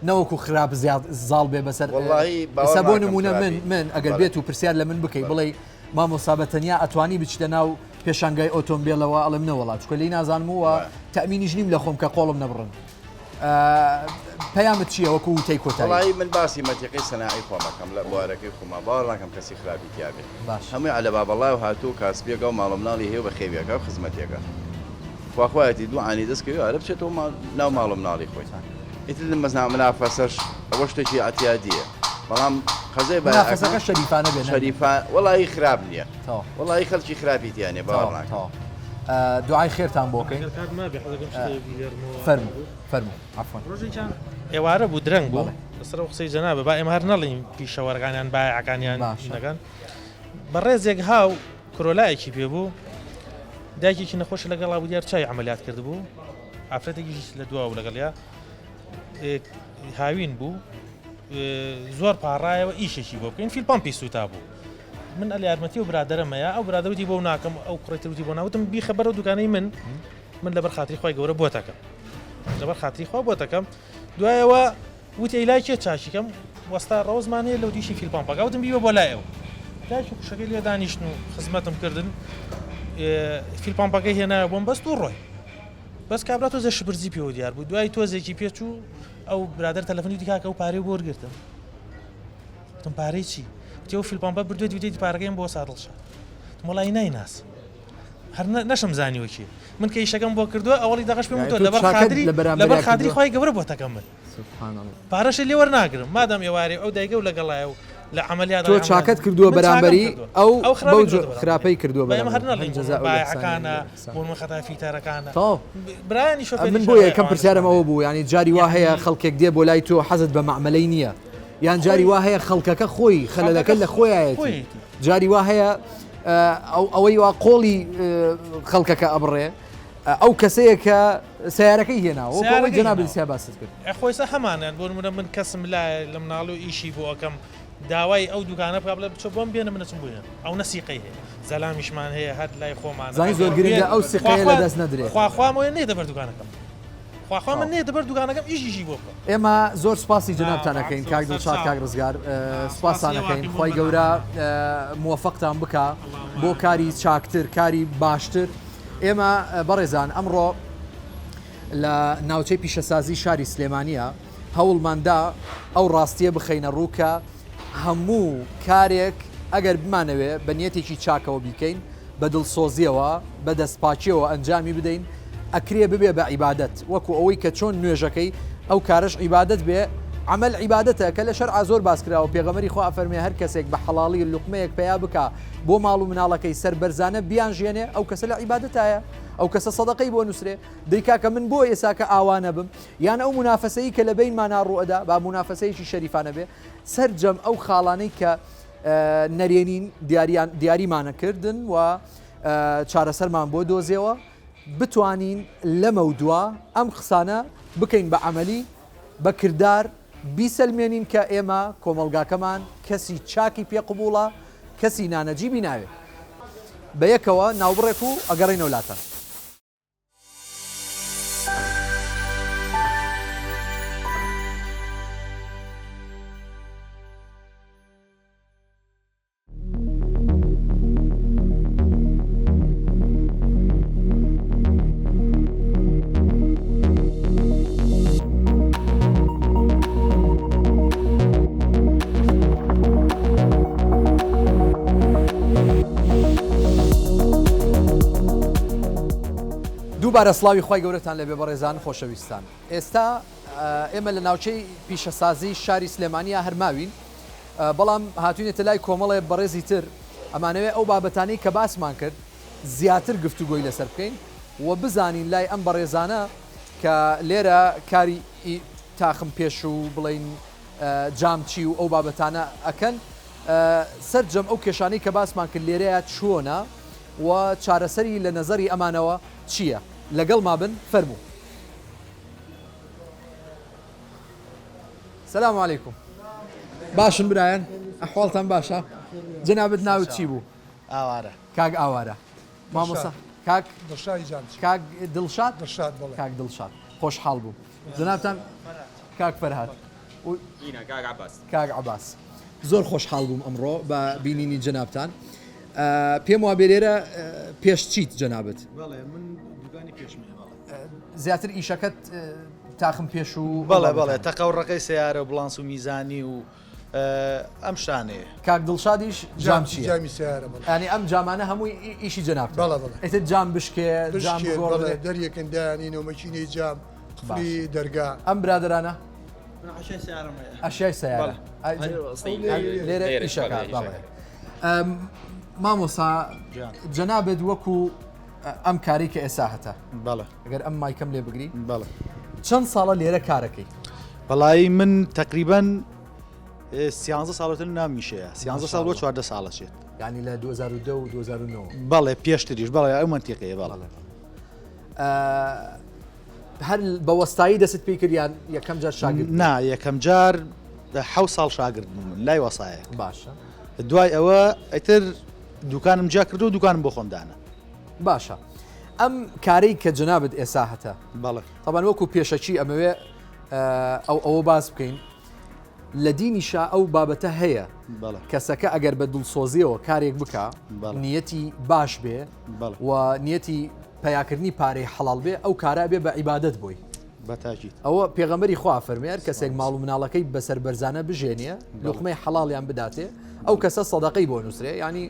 نەوەکو خراپ زیاد زاڵ بێ بەسەر وەڵڵاهی باوەڕ ئێستا بۆ ناکەم نمونە من خراپی. من ئەگەر بەڵێ. بێت و پرسیار لە من بکەی بەڵێ. بڵێی مامۆستا بە تەنیا ئەتوانی بچیتە ناو پێشانگای ئۆتۆمبێلەوە ئەڵێم نەوەڵا چونکە لێی نازانم و وایە. تەئمینیش نیم لە خۆم کە قۆڵم نەبڕن. پەیامت چییە وەکو وتەی کۆتایی؟ وەڵایی من باسی مەنتیقەی سەناعی خۆم ئەکەم لە بوارەکەی خۆما باوەڕ ناکەم کەسی خراپی تیا بێ باشە. هەمووی عەلە بابەڵای و هاتوو و کاسبیەکە و ماڵ و مناڵی هەیە و بەخێوی ئەکا و خزمەتی ئەکا خوا خوایەتی دوو عانی دەست کەوێ ئارە بچێتەوە ماڵ ناو ماڵ و مناڵی خۆی ئیتر مەزنا منافەسەش ئەوە شتێکی ئەعتیادیە بەڵام قەزای منافەسەکە بایەعەکان شەریفانە بێ نەرمە. شەریفا وەڵایی خراپ نییە تەواو. وەڵایی خەڵکی خراپی تیا نییە باوەڕ تەواو ناکەم. تەواو. دوعای خێرتان بۆ کەین. ئەگەر کات مابێ حەزەکەم شتێک بیگێڕمەوە. فەرموو فەرموو عەفوەن. ڕۆژێکیان ئێوارە بوو درەنگ بوو بەڵێ. لەسەر ئەو قسەی جەنابە با ئێمە هەر نەڵێین پیشەوەرەکان یان بایعەکان یان باشە. نەکان بەڕێزێک هاو کرۆلایەکی پێ بوو دایکێکی نەخۆش لەگەڵا بوو دیار چای عملیات کردبوو ئافرەتێکیش لە دواوە بوو لەگەڵیا هاوین بوو زۆر پاڕایەوە ئیشێکی بۆ بکەین fuel pump ی سووتا بوو من ئەل یارمەتی و برادەرەمەیە ئەو برادەوتی بۆ ناکەم ئەو کوڕی تروتی بۆ ناوتم بیخە بەرەو دوکانەی من من لەبەر خاتری خی گەورە بۆتەکەم لەبەر خاتری خوا بۆتەکەم دوایەوە وتی ئەی لای کێ چاکی کەم؟ وەستا ڕەوزمان هەیە لەو دیشی fuel pump ەکە وتم بیبە بۆ لای ئەو دایک و خوشەکەی لێ دانیشتن و خزمەتم کردن fuel pump ەکەی هێنایە بۆم بەست و ڕۆی بەس کابرا تۆزێ شپرزی پێوە دیار بوو دوای تۆزێکی پێچوو ئەو برادەر تەلەفۆنی وتی کاکە ئەو پارەی بۆ وەرگرتم وتم پارەی چی وتی ئەو fuel pump ە بردوێتی وتێتی پارەکەیم بۆ سادڵشاد وتم وەڵی نایناسم هەر نەشم زانیوە کێ من کە ئیشەکەم بۆ کردووە ئەوەڵی دەقەش پێم وتووە لەبەر خاتری لەبەر خاتری خوای گەورە بۆتەکەم من پارەشی لێ وەرناگرم مادام ئێوارێ ئەو دایکە و لەگەڵایە و لە عەمەلیات تۆ چاکەت کردووە بەرامبەری ئەو بەو خراپەی کردووە بەرامبەر هەر نەڵێین بایعەکانە بۆ من خەتای فیتەرەکانە برایانی شۆفێریش من بۆ یەکەم پرسیارم ئەوە بوو یانی جاری وا هەیە خەڵکێک دێ بۆ لای تۆ حەزت بە مەعمەلەی نییە یان جاری وا هەیە خەڵکەکە خۆی خەلەلەکە لە خۆیایەتی جاری وا هەیە ئەوەی وا قۆڵی خەڵکەکە ئەبڕێ ئەو کەسەیە کە سیارەکەی هێناوە وەکو ئەوەی جەنابت سیا باست کرد. خۆیسە هەمانیان بۆ نمونە من کەسم لایە لە مناڵی و ئیشی بۆ ئەکەم داوای ئەو دوکانە بکا بڵێ بچۆ بۆم بێنە من ئەچم بۆ هێنم ئەو نە سیقەی هەیە زەلامیشمان هەیە هەر لای خۆمانە زانی زۆر گرنگە ئەو سیقەیە لە دەست نەدرێ. خواخوام ئەوەیە نەیەتە بەر دوکانەکەم. خواخوا من نێتە بەر دوکانەکەم ئیشیشی بۆ بکەم. ئێمە زۆر سوپاسی جەنابتان ئەکەین کاک دڵشاد کاک ڕزگار سوپاستان ئەکەین خوای گەورە موەفەقتان بکا بۆ کاری چاکتر کاری باشتر ئێمە بەڕێزان ئەمڕۆ لە ناوچەی پیشەسازی شاری سلێمانیە هەوڵماندا ئەو ڕاستیە بخەینە ڕوو کە هەموو کارێک ئەگەر بمانەوێ بە نیەتێکی چاکەوە بیکەین، بە دڵسۆزیەوە، بە دەستپاکیەوە ئەنجامی بدەین، ئەکرێ ببێ بە عیبادەت، وەکو ئەوەی کە چۆن نوێژەکەی ئەو کارەش عیبادەت بێ، عەمەل عیبادەتە کە لە شەرعا زۆر باس کراوە، پێغەمبەری خوا ئەفەرموێ هەر کەسێک بە حەڵاڵی لوقمەیەک پەیا بکا بۆ ماڵ و مناڵەکەی سەربەرزانە بیانژێنێ ئەو کەسە لە عیبادەتایە، ئەو کەسە سەدەقەی بۆ نوسرێ، دەی کاکە من بۆ ئێساکە ئاوا نەبم؟ یان ئەو مونافەسەی کە لە بەینمانا ڕووئەدا با مونافەسەیەکی شەریفانە بێ، سەرجەم ئەو خاڵانەی کە نەرێنین دیاریان دیاریمانە کردن و چارەسەرمان بۆ دۆزیەوە. بتوانین لەمەودوا ئەم قسانە بکەین بە عەمەلی، بە کردار بیسەلمێنین کە ئێمە کۆمەڵگاکەمان کەسی چاکی پێ قبوڵە، کەسی نانەجیبی ناوێ. بە یەکەوە ناوبڕێک و ئەگەڕێینەوە لاتان. دووبارە سڵاوی خوای گەورەتان لێبێ بەڕێزان خۆشەویستان ئێستا ئێمە لە ناوچەی پیشەسازی شاری سلێمانیا هەرماوین بەڵام هاتوینەتە لای کۆمەڵێ بەڕێزی تر ئەمانەوێ ئەو بابەتانەی کە باسمان کرد زیاتر گفتوگۆی لەسەر بکەین و بزانین لای ئەم بەڕێزانە کە لێرە کاری تاخم پێش و بڵین جامچی و ئەو بابەتانە ئەکەن سەرجەم ئەو کێشانەی کە باسمان کرد لێرەیە چۆنە و چارەسەری لە نەزەری ئەمانەوە چییە؟ لەگەڵما بن فەرموو. سلام علیکم باشن برایان ئەحواڵتان باشە جەنابت ناوت چی بوو ئاوارە کاک ئاوارە مامۆستا کاک دڵشادی جامچی کاک دڵشاد دڵشاد بەڵێ کاک دڵشاد خۆشحاڵ بووم جەنابتان کاک فەرهاد کاک عەباس کاک عەباس زۆر خۆشحاڵ بووم ئەمڕۆ بە بینینی جەنابتان پێم وابێ لێرە پێش چیت جەنابت بەڵێ من دوکانی پێشم هەیە بەڵێ زیاتر ئیشەکەت تاخم پێش و بەڵێ بەڵێ تەقە و ڕەقەی سەیارە و بڵانس و میزانی و ئەم شتانەیە. کاک دڵشادیش جام چیە؟ جامی سەیارە بەڵێ. یانی ئەم جامانە هەمووی ئیشی جەنابتە؟ بەڵێ بەڵێ. ئیتر جام بشکێ جام بشکێت بەڵێ بگۆڕدرێ. دەریەکەن دایانینەوە مەکینەی جام قفلی باشە. دەرگا. ئەم برادەرانە؟ من ئەشیای سەیارەم هەیە. ئەشیای سەیارە. بەڵێ. ئەی لێرە لێرە ئیشەکە ئیشەکە. بەڵێ. مامۆستا گیان. جەنابت وەکو ئەم کارەی کە ئێستا هەتە. بەڵێ. ئەگەر ئەم مایکەم لێ بگری. بەڵێ. چەند ساڵە لێرە کارەکەی؟ وەڵایی من تەقریبەن سیانزە ساڵەتر نامیشەیە سیانزە ساڵ بۆ چواردە ساڵە چێت. یعنی لە 2010 و 2009. بەڵێ پێشتریش بەڵێ ئەو مەنتیقەیە بەڵێ. هەر بە وەستایی دەست پێی کرد یان یەکەم جار شاگرد؟ نا یەکەم جار حەو ساڵ شاگرد بووم من لای وەسایەک. باشە. دوای ئەوە ئیتر دوکانم جیا کردو دوکانم بۆ خۆم دانا. باشە ئەم کارەی کە جەنابت ئێسا هەتە بەڵێ. تەبعەن وەکو پێشەکی ئەمەوێ ئەو ئەوە باس بکەین لە دینیشا ئەو بابەتە هەیە کەسەکە ئەگەر بە دڵسۆزیەوە کارێک بکە نیەتی باش بێ و نیەتی پیاکردنی پارەی حەڵال بێ ئەو کارە بێ بە عیبادەت بۆی ئەوە پێغەمبەری خوا فەرمی هەر کەسێک ماڵ و مناڵەکەی بەسەر بەرزانە بژێنێ لوقمەی حەڵاڵیان بداتێ ئەو کەسە سەدەقەی بۆ نووسرێ ینی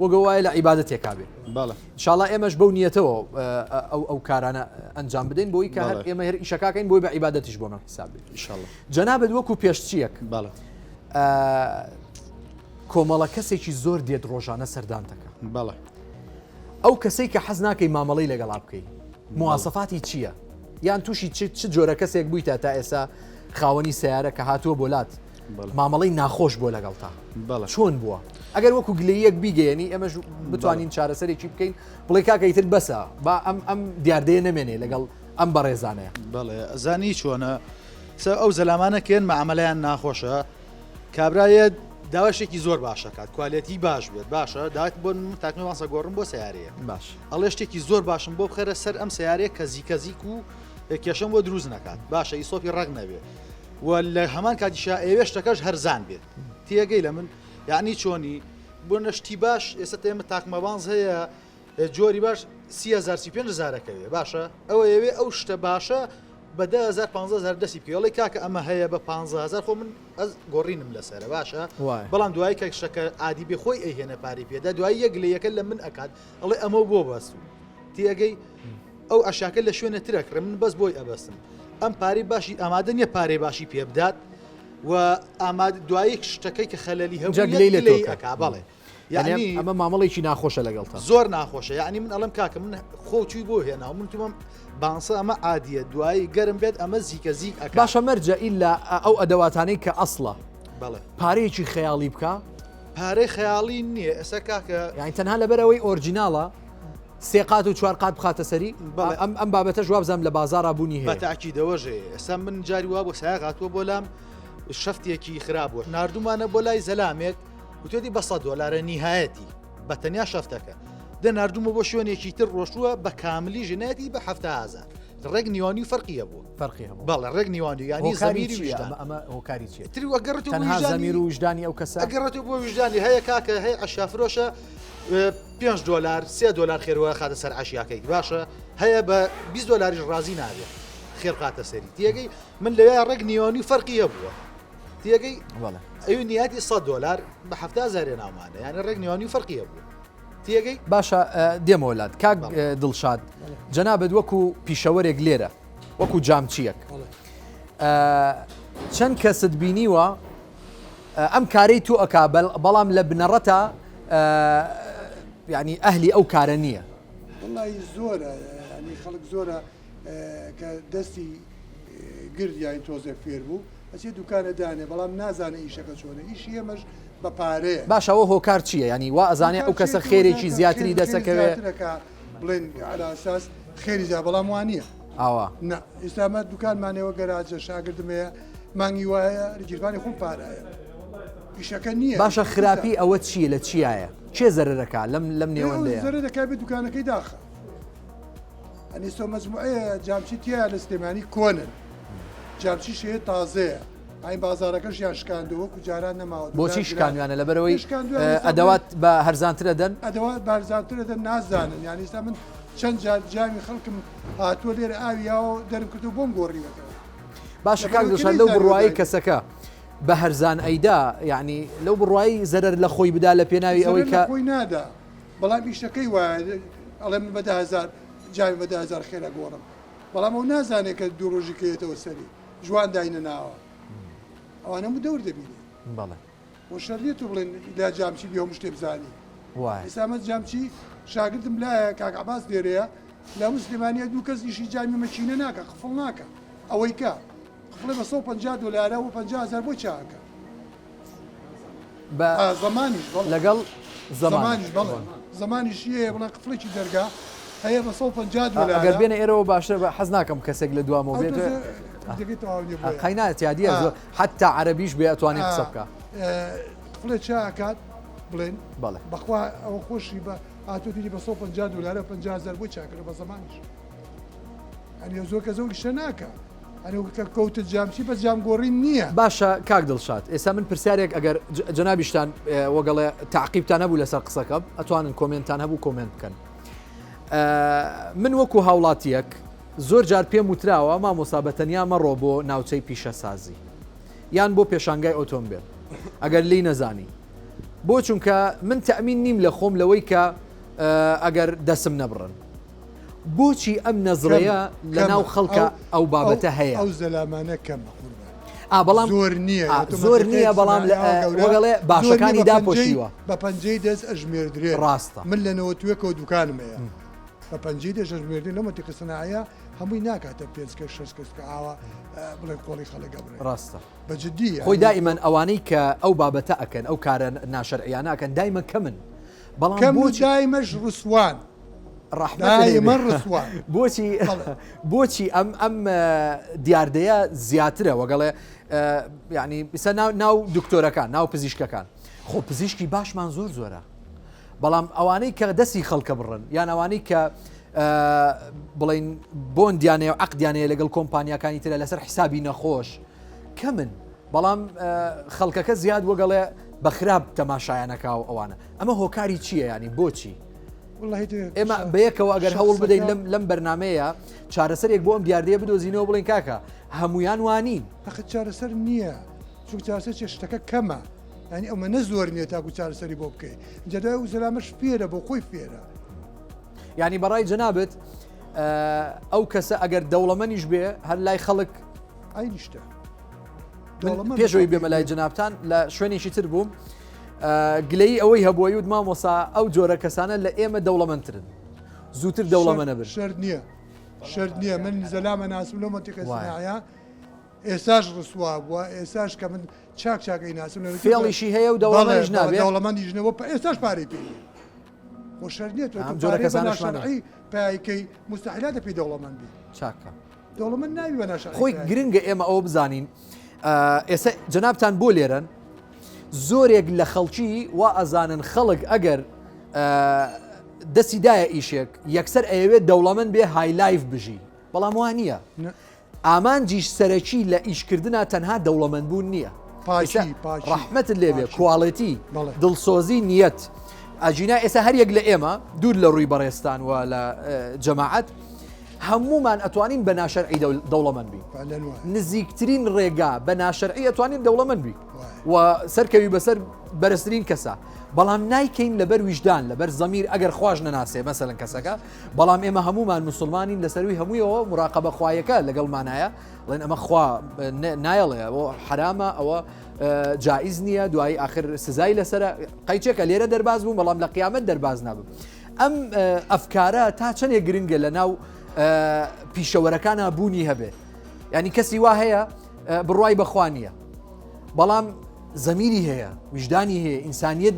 وەگەوایە لە عیبادەتێکا بێ ئینشاڵا ئێمەش بەو نیەتەوە ئەو ئەو کارانە ئەنجام بدەین بۆی کە هەر ئێمە هەر ئیشەکەکەین بۆی بە عیبادەتیش بۆمان حساب بێت جەنابت وەکو پێشچیەک کۆمەڵە کەسێکی زۆر دێت ڕۆژانە سەردان دەکە بەڵێ ئەو کەسەی کە حەز ناکەی مامەڵەی لەگەڵا بکەی مواسەفاتی چییە؟ یان تووشی چ چ جۆرە کەسێک بوویتە تا ئێستا خاوەنی سیارە کە هاتووە بۆ لات مامەڵەی ناخۆش بۆ لەگەڵتا چۆن بووە ئەگەر وەکو گلەیەک بیگەیەنی ئێمەش بتوانین چارەسەرێکی بکەین بڵێ کاکە ئیتر بەسە با ئەم ئەم دیاردەیە نەمێنێ لەگەڵ ئەم بەڕێزانەیە. بەڵێ ئەزانی چۆنە سە ئەو زەلامانە کێن مەعامەلەیان ناخۆشە کابرا یە داوای شتێکی زۆر باش ئەکات quality باش بێت باشە داوای بۆ من تاکمە وانسە گۆڕم بۆ سیارەیە باش ئەڵێ شتێکی زۆر باشم بۆ بخەرە سەر ئەم سیارەیە کە زیکە زیک و کێشەم بۆ دروست نەکات باشە ئیسۆپی ڕەق نەبێ و لە هەمان کاتیشا ئەوێ شتەکەش هەرزان بێت تێگەی لە من یعنی چۆنی بۆ نەشتی باش ئێستا ئێمە تاکمەبانز هەیە جۆری باش 3000 35 هزارەکەوێ باشە ئەوە ئەوێ ئەو شتە باشە بە 10000 15000 دەستی بکەی ئەڵێ کاکە ئەمە هەیە بە 15000 خۆ من ئەز گۆڕینم لەسەرە باشە بەڵام دوایی کە شتەکە عادی بێ خۆی ئەیهێنە پارەی پێدا دوایی یەک لە یەکە لە من ئەکات ئەڵێ ئەمە بۆ بەست تێگەی ئەو ئەشاکە لە شوێنە ترەکڕێ من بەس بۆی ئەبەستم ئەم پارەی باشی ئامادە نییە پارەی باشی پێ بدات و ئاماد دوایی شتەکەی کە خەلەلی هەبوو لێی ئەکا بەڵێ یعنی ئەمە مامەڵێکی ناخۆشە لەگەڵتا زۆر ناخۆشە یعنی من ئەڵم کاکە من خۆ چوی بۆ هێنا من تومم بانسە ئەمە عادیە دوایی گەرم بێت ئەمە زیکە زیک ئەکا باشە مەرجە ئیلا ئەو ئەدەواتانەی کە ئەسڵە بەڵێ پارەیەکی خەیاڵی بکە پارەی خەیاڵی نییە ئێستا کاکە یعنی تەنها لەبەر ئەوەی ئۆرجیناڵە. سێ قات و چوار قات بخاتە سەری بەڵێ. ئەم ئەم بابەتەش وابزانم لە بازاڕا بوونی بە هەیە. تاکیدەوەش هەیە ئێستا من جاری وا بۆ سایەق هاتووە بۆ لام شەفتێکی خراپ بووە ناردوومانە بۆ لای زەلامێک وتێتی بە 100 دۆلارە نیهایەتی بە تەنیا شەفتەکە دە ناردوومە بۆ شوێنێکی تر ڕۆشتووە بە کاملی ژنایەتی بە 70هزار ڕێک نیوانی و فەرقی هەبوو فەرقی هەبوو بەڵێ ڕێک نیوانی یانی هۆکاری زەمیری چییە ویژدان ئەمە ئەمە هۆکاری چییە تری وەگەڕێتەوە بۆ تەنها ویژدانی زەمیر و ویژدانی ئەو کەسە ئەگەڕێتەوە بۆ ویژدانی هەیە کاکە هەیە عەشافرۆشە پێنج دۆلار سێ دۆلار خێر خاتە سەر عەشیاکەی باشە هەیە بە 20 دۆلاریش ڕازی نابێت خێر خاتە سەری تێگەی من لەوێ ڕێک نیوانی و فەرقی هەبووە تێگەی بەڵێ ئەوی نیاتی 100 دۆلار بە 70 هەزارێ ناومانە یعنی ڕێک نیوانی و فەرقی هەبووە تێگەی باشە دێمەوە لات کاک بەڵێ. دڵشاد جەنابت وەکو پیشەوەرێک لێرە وەکو جامچیەک چەند کەست بینیوە ئەم کارەی تۆ ئەکا بەڵام لە بنەڕەتا یعنی ئەهلی ئەو کارە نییە. وەڵی زۆرە ینی خەڵک زۆرە کە دەستی گرد یاین تۆزێک فێر بوو ئەچێ دوکانە دانێ بەڵام نازانێ ئیشەکە چۆنە ئیشی ئێمەش بە پارەیە. باشە ئەوە هۆکار چییە یانی وا ئەزانێ ئەو کەسە خێرێکی زیاتری دەسەکەوێ؟ بڵێن عەلا ئەساس خێری زیا بەڵام وا نییە. ئاوا. نا ئێستا مە دوکانمان هەیە گەراجە شاگردم هەیە مانگی وایە لە گیرفانی خۆم پارە هەیە ئیشەکە نییە. باشە خراپی ئەوە چییە لە چیایە؟ کێ زەرەرەکا لەم لەم نێوەندەیە؟ زەرەر دەکا بێ دوکانەکەی داخە. ئەنی سۆ مەجموعەیە جامچی تیا لە سلێمانی کۆنن جامچی شەیە تازەیە ئاین بازارەکەشیان شکاندو وەکو جاران نەماوە بۆچی شکانویانە لەبەرەوەی ئەدەوات بە هەرزانترە دەن ئەدەوات بە هەرزانترە دەن نازانن یانی ئێستا من چەند جار جامی خەڵکم هاتووە لێرە ئاوی یاوە دەرم کردو بۆم گۆڕیوەتەوە باشە کاک دڵشاد لەو بڕوایی کەسەکە بە هەرزان ئەیدا یعنی لەو بڕوایی زەرەر لە خۆی بدا لە پێناوی ئەوەی کە خۆی نادا بەڵام ئیشەکەی وایە ئەڵێ من بە 10000 جامی بە 10000 خێرا گۆڕم بەڵام ئەو نازانێت کە دوو ڕۆژی کەیەتەوە سەری جوان داینەناوە ئەوانە هەموو دەور دەبینێ بەڵێ وە شەرت نیە تۆ بڵێن لا جامچی بێ هەموو شتێ بزانی وایە ئێستا ئەمە جامچی شاگردم لایە کاک عەباس لێرەیە لە هەموو سلێمانیە دوو کەس ئیشی جامی مەکینە ناکە قفڵ ناکە ئەوەی کە قفڵێ بە 150 دۆلارە و 50 هەزار بۆ چاکە بە زمانیش بەڵێ لەگەڵ زەمان زمانیش بەڵێ زمانیش هەیە بڵێ قفڵێکی دەرگا هەیە بە 150 دۆلارە ئەگەر بێنە ئێرەوە باشتر بە حەز ناکەم کەسێک لە دوامەوە بێت قەینا تیادیە زۆر حتا عەرەبیش بێ ئەتوانێت قسە بکە قفڵێ چا ئەکات بڵێن بەڵێ بەخوا ئەوە خۆشی بە هاتووە بە 150 دۆلارە 50 هەزار بۆ چاکرە بە زمانیش ئەنی زۆر کەس ئەو ئیشە ناکە ئەنی کە کەوتە جامچی بەس جام گۆڕین نییە. باشە کاک دڵشاد ئێستا من پرسیارێک ئەگەر جەنابیشتان وەگەڵێ تەعقیبتان هەبوو لەسەر قسەکەم ئەتوانن کۆمێنتان هەبوو کۆمێنت بکەن من وەکو هاوڵاتیەک زۆر جار پێم وتراوە مامۆسا بە تەنیا مەڕۆ بۆ ناوچەی پیشەسازی یان بۆ پێشانگای ئۆتۆمبێل ئەگەر لی نەزانی بۆ چونکە من تەمین نیم لە خۆم لەوەی کە ئەگەر دەسم نەبڕن بۆچی ئەم نەزڕەیە لە ناو خەڵکە ئەو بابەتە هەیە؟ ئەو زەلامانە کەمە قوربان. ئا بەڵام زۆر نییە زۆر نییە بەڵام وەگەڵێ باشەکانی داپۆشیوە. بە پەنجەی دەست ئەژمێردرێن. ڕاستە. من لە نەوەتوێکەوە دوکانم هەیە. بە پەنجەی دەست ئەژمێردرێن لەو مەنتیقە سناعیە هەمووی ناکاتە پێنج کەس شەش کەس کە ئاوا بڵێن قۆڵی خەڵک ئەبڕێ. ڕاستە. بە جدی خۆی دائیمەن ئەوانەی کە ئەو بابەتە ئەکەن ئەو کارە ناشەرعیانە ئەکەن دایمە کەمن بەڵام کەم و دایمەش ڕسوان. ڕەحمەت بۆچی بۆچی ئەم ئەم دیاردەیە زیاترە وەگەڵێ ینی ئیسە ناو ناو دکتۆرەکان ناو پزیشکەکان خۆ پزیشکی باشمان زۆر زۆرە بەڵام ئەوانەی کە دەستی خەڵکە بڕن یان ئەوانەی کە بڵین بۆن دیانەیە و عقدیانەیە لەگەڵ کۆمپانیەکانی ترە لەسەر حیسابی نەخۆش کەمن بەڵام خەڵکەکە زیاد وەگەڵێ بە خراپ تەماشایانەکە و ئەوانە ئەمە هۆکاری چییە ینی بۆچی؟ ئێمە بەیەکەوە ئەگەر هەوڵ بدەین لەم لەم بەرنمەیە چارەسەرێک بۆ ئەم دیاردەیە بدۆزینەوە بڵێن کاکە هەمویان وانین ئەخ چارەسەر نییە چونکە چارەسەر چێ شتەکە کەمە ینی ئەمە نە زۆر نییە تاکو چارەسەری بۆ بکەی جەدای و زەلامەش فێرە بۆ خۆی فێرە ینی بەڕای جەنابت ئەو کەسە ئەگەر دەوڵەمەنیش بێ هەر لای خەڵک ئەینیشتە پێشەوەی بێمە لای جەنابتان لە شوێنێکی تر بووم گلەیی ئەوەی هەبووە یوت مامۆسا ئەو جۆرە کەسانە لە ئێمە دەوڵەمەندترن زووتر دەوڵەمەنە بن. شەرت نییە شەرت نییە من زەلامە ناسم لەو مەنتیقەی سناعە ئێستاش ڕسوا بووە ئێستاش کە من چاک چاک ئەیناسم فێڵیشی هەیە و دەوڵەمەنیش نابێ دەوڵەمەندیش نەبووە ئێستاش پارەی پێ نییە. خۆ شەرت نییە تۆ ئەم تۆ جۆرە پارەی بە کەسانەشمان هەیە. ناشەرعی پایکەی موستەحیلاتە پێی دەوڵەمەند بی. چاکە. دەوڵەمەند نابی بە ناشەرعی خۆی پایەکەی. گرنگە ئێمە ئەوە بزانین ئێستا جەنابتان بۆ لێرەن زۆرێک لە خەڵکی وا ئەزانن خەڵک ئەگەر دەستی دایە ئیشێک یەکسەر ئەیەوێت دەوڵەمەند بێ high life بژی بەڵام وا نییە ئامانجیش سەرەکی لە ئیشکردنا تەنها دەوڵەمەند بوون نییە. پاکی، پاکی. ڕەحمەتت لێ بێ پاکی. quality بەڵێ. دڵسۆزی نیەت ئەگینا ئێستا هەر یەک لە ئێمە دوور لە ڕووی بەڕێزتان و لە جەماعەت هەموومان ئەتوانین بە ناشەرعی دەوڵەمەند بین فعلا وایە. نزیکترین ڕێگا بە ناشەرعی ئەتوانین دەوڵەمەند بین وایە. و سەرکەوی بەسەر بەرزترین کەسە بەڵام نایکەین لەبەر ویژدان لەبەر زەمیر ئەگەر خواش نەناسێ مەسەلەن کەسەکە بەڵام ئێمە هەموومان موسڵمانین لەسەروی هەموویەوە مراقەبە خوایەکە لەگەڵمانایە ڵێن ئەمە خوا نایەڵێ ئەوە حرامە ئەوە جائز نییە دوایی آخر سزای لەسرە قەیچێکە لێرە دەرباز بووم بەڵام لە قیامەت دەرباز نابم ئەم ئەفکارە تا چەندێک گرنگە لە ناو پیشەوەرەکانە بوونی هەبێ ینی کەسی وا هەیە بڕوای بەخوا نییە بەڵام زەمیری هەیە ویژدانی هەیە ئینسانیت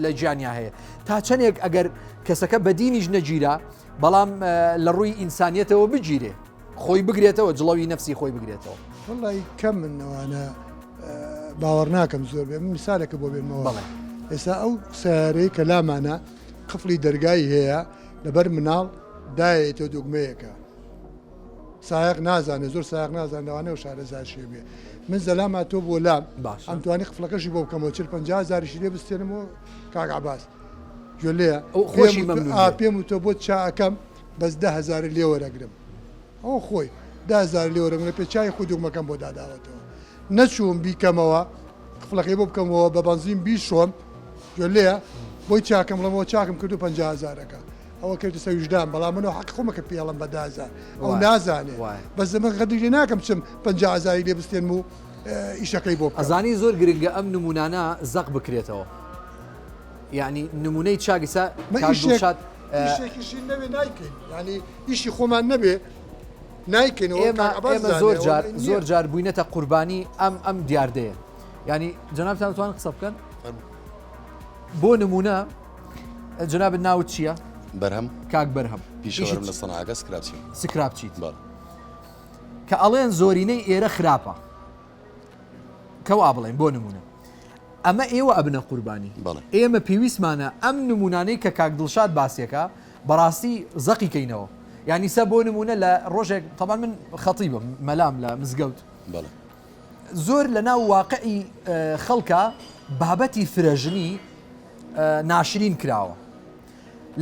لە گیانیا هەیە تا چەندێک ئەگەر کەسەکە بەدینیش نەگیرا بەڵام لە ڕووی ئینسانیەتەوە بگیرێ خۆی بگرێتەوە جڵەوی نەفسی خۆی بگرێتەوە. وەڵی کەم من ئەوانە باوەڕ ناکەم زۆر بێ من مثالێکە بۆ بێنمەوە بەڵێ. ئێستا ئەو سیارەی کە لامانە قفڵی دەرگای هەیە لەبەر مناڵ دایەتەوە دوگمەیەکە سایەق نازانێ زۆر سایەق نازانێ لەوانەیە ئەو شارەزاشێ بێ من زەلاما تۆ بۆ لام باشە. ئەمتوانی قفڵەکەشی بۆ بکەمەوە 40 50 هەزاریشی لێ بستێنمەوە کاک عەباس گوێ لێیە ئەو خۆشی پێم وت- مەمنون ئا بێ. پێم وتوە بۆت چا ئەکەم بەس 10 هەزاری لێ وەرەگرم ئەوە خۆی 10 هەزاری لێ وەرەگرم لە پێچای خۆی دوگمەکەم بۆ داداوەتەوە نەچووم بیکەمەوە قفڵەکەی بۆ بکەمەوە بە بەنزین بیشۆم گوێ لێیە بۆی چاکەم بڵێمەوە چاکم کردو 50 هەزارەکە ئەوە کەوتە سەر ویژدان بەڵام من حەقی خۆمە کە پێی ئەڵێم بە 10 هەزار ئەو وایە نازانێ وایە. بەس من غەدری لێ ناکەم چم 50 هەزاری لێ بستێنم و ئیشەکەی بۆ بکەم. ئەزانی زۆر گرنگە ئەم نمونانە زەق بکرێتەوە یعنی نمونەی چاک ئیسا من کاک ئیشێک دڵشاد ئیشێکیشی نەبێ نایکەین یعنی ئیشی خۆمان نەبێ نایکەینەوە ئێمە کاک عەباس ئێمە زانێ زۆر ئەوە جار نییە. زۆر جار بووینەتە قوربانی ئەم ئەم دیاردەیە یعنی جەنابتان توان قسە بکەن بۆ نمونە جەنابت ناوت چییە؟ بەرهەم. کاک بەرهەم. پیشەوەرم لە سەنعەکە سکراپچیم. سکراپچیت. بەڵێ. کە ئەڵێن زۆرینەی ئێرە خراپە کە وا بڵێن بۆ نمونە ئەمە ئێوە ئەبنە قوربانی. بەڵێ. ئێمە پێویستمانە ئەم نمونانەی کە کاک دڵشاد باسیەکا بەڕاستی زەقی کەینەوە. یانی سە بۆ نمونە لە ڕۆژێک تەبعەن من خەتیبم مەلام لە مزگەوت. بەڵێ. زۆر لە ناو واقعی خەڵکا بابەتی فرەژنی ناشرین کراوە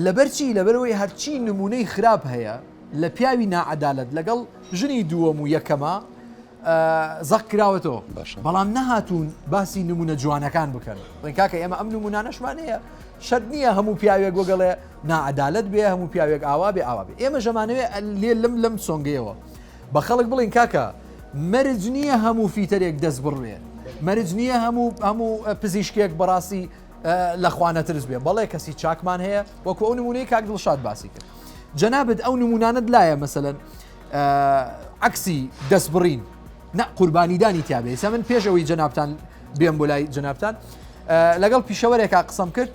لەبەر چی لەبەرئەوەی هەرچی نمونەی خراپ هەیە لە پیاوی ناعەدالەت لەگەڵ ژنی دووەم و یەکەما زەق کراوەتەوە بەڵام نەهاتوون باسی نمونە جوانەکان بکەن بڵێن کاکە ئێمە ئەم نمونانەشمان هەیە شەرت نییە هەموو پیاوێک وەگەڵێ ناعەدالەت بێ هەموو پیاوێک ئاوا بێ ئاوا بێ ئێمە ژەمانەوێ لێ لەم لەم سۆنگەیەوە بە خەڵک بڵێن کاکە مەرج نییە هەموو فیتەرێک دەست بڕوێ مەرج نییە هەموو هەموو پزیشکێک بەڕاستی لە خوانەترس بێ بەڵێ کەسی چاکمان هەیە وەکو ئەو نمونەی کاک دڵشاد باسی کرد جەنابت ئەو نمونانت لایە مەسەلەن عکسی دەستبڕین نە قوربانیدانی تیاابێ ئێستا من پێش ئەوەی جەنابتان بێم بۆ لای جەنابتان لەگەڵ پیشەوەرێکا قسەم کرد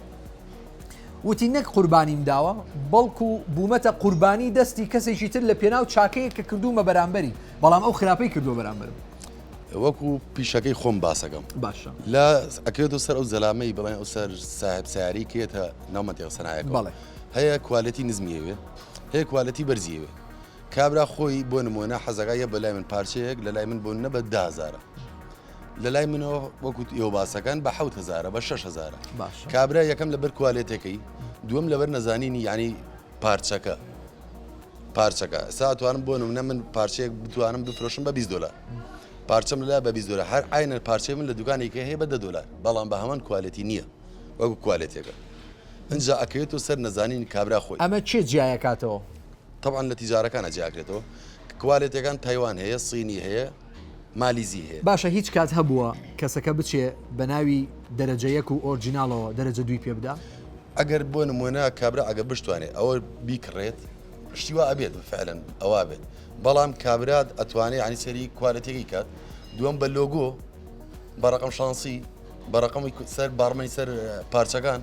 وتی نەک قوربانیم داوە بەڵکو بوومەتە قوربانی دەستی کەسێکی تر لە پێناو چاکەیەک کە کردوومە بەرامبەری بەڵام ئەو خراپەی کردووە بەرامبەرم. وەکو پیشەکەی خۆم باسەکەم باشە. لە ئەکەوێتەوە سەر ئەو زەلامەی بڵێن ئەو سەر ساحب سیارەی کێتە ناو مەنتیقە سەنایەکەوە بەڵێ. هەیە quality نزمی هەوێ هەیە quality بەرزی هەوێ کابرا خۆی بۆ نمونە حەزەکە یە بەلای من پارچەیەک لە لای من بۆ نە بە 10000 لە لای منەوە وەکو ئێوە باسەکان بە حەوت هەزارە بە شەش هەزارە باشە. کابرا یەکەم لەبەر quality ەکەی دووەم لەبەر نەزانینی یعنی پارچەکە پارچەکە ئێستا ئەتوانم بۆ نمونە من پارچەیەک بتوانم بفرۆشم بە 20 دلار پارچەم لەلا بە 20 دلار هەر عینە پارچەی من لە دوکانێکی هەیە بە 10 دلار بەڵام بە هەمان quality نییە وەکو quality ەکە ئینجا ئەکەوێتەوە سەر نەزانینی کابرا خۆی ئەمە کێ جیایەکاتەوە؟ تەبعەن لە تیجارەکانە جیاکرێتەوە quality ەکان تایوان هەیە صینی هەیە مالیزی هەیە. باشە هیچ کات هەبووە کەسەکە بچێ بەناوی دەرەجە یەک و original ەوە دەرەجە دووی پێ بدا؟ ئەگەر بۆ نموونە کابرا ئەگەر بشتوانێ ئەوە بیکڕێت شتی وا ئەبێت فعلا ئەوا بێت بەڵام کابرا ئەتوانێ یعنی سەری quality ەکەی کات دووەم بە لۆگۆ بە ڕقم شانسی بە ڕقمی سەر باڕمەنی سەر پارچەکان.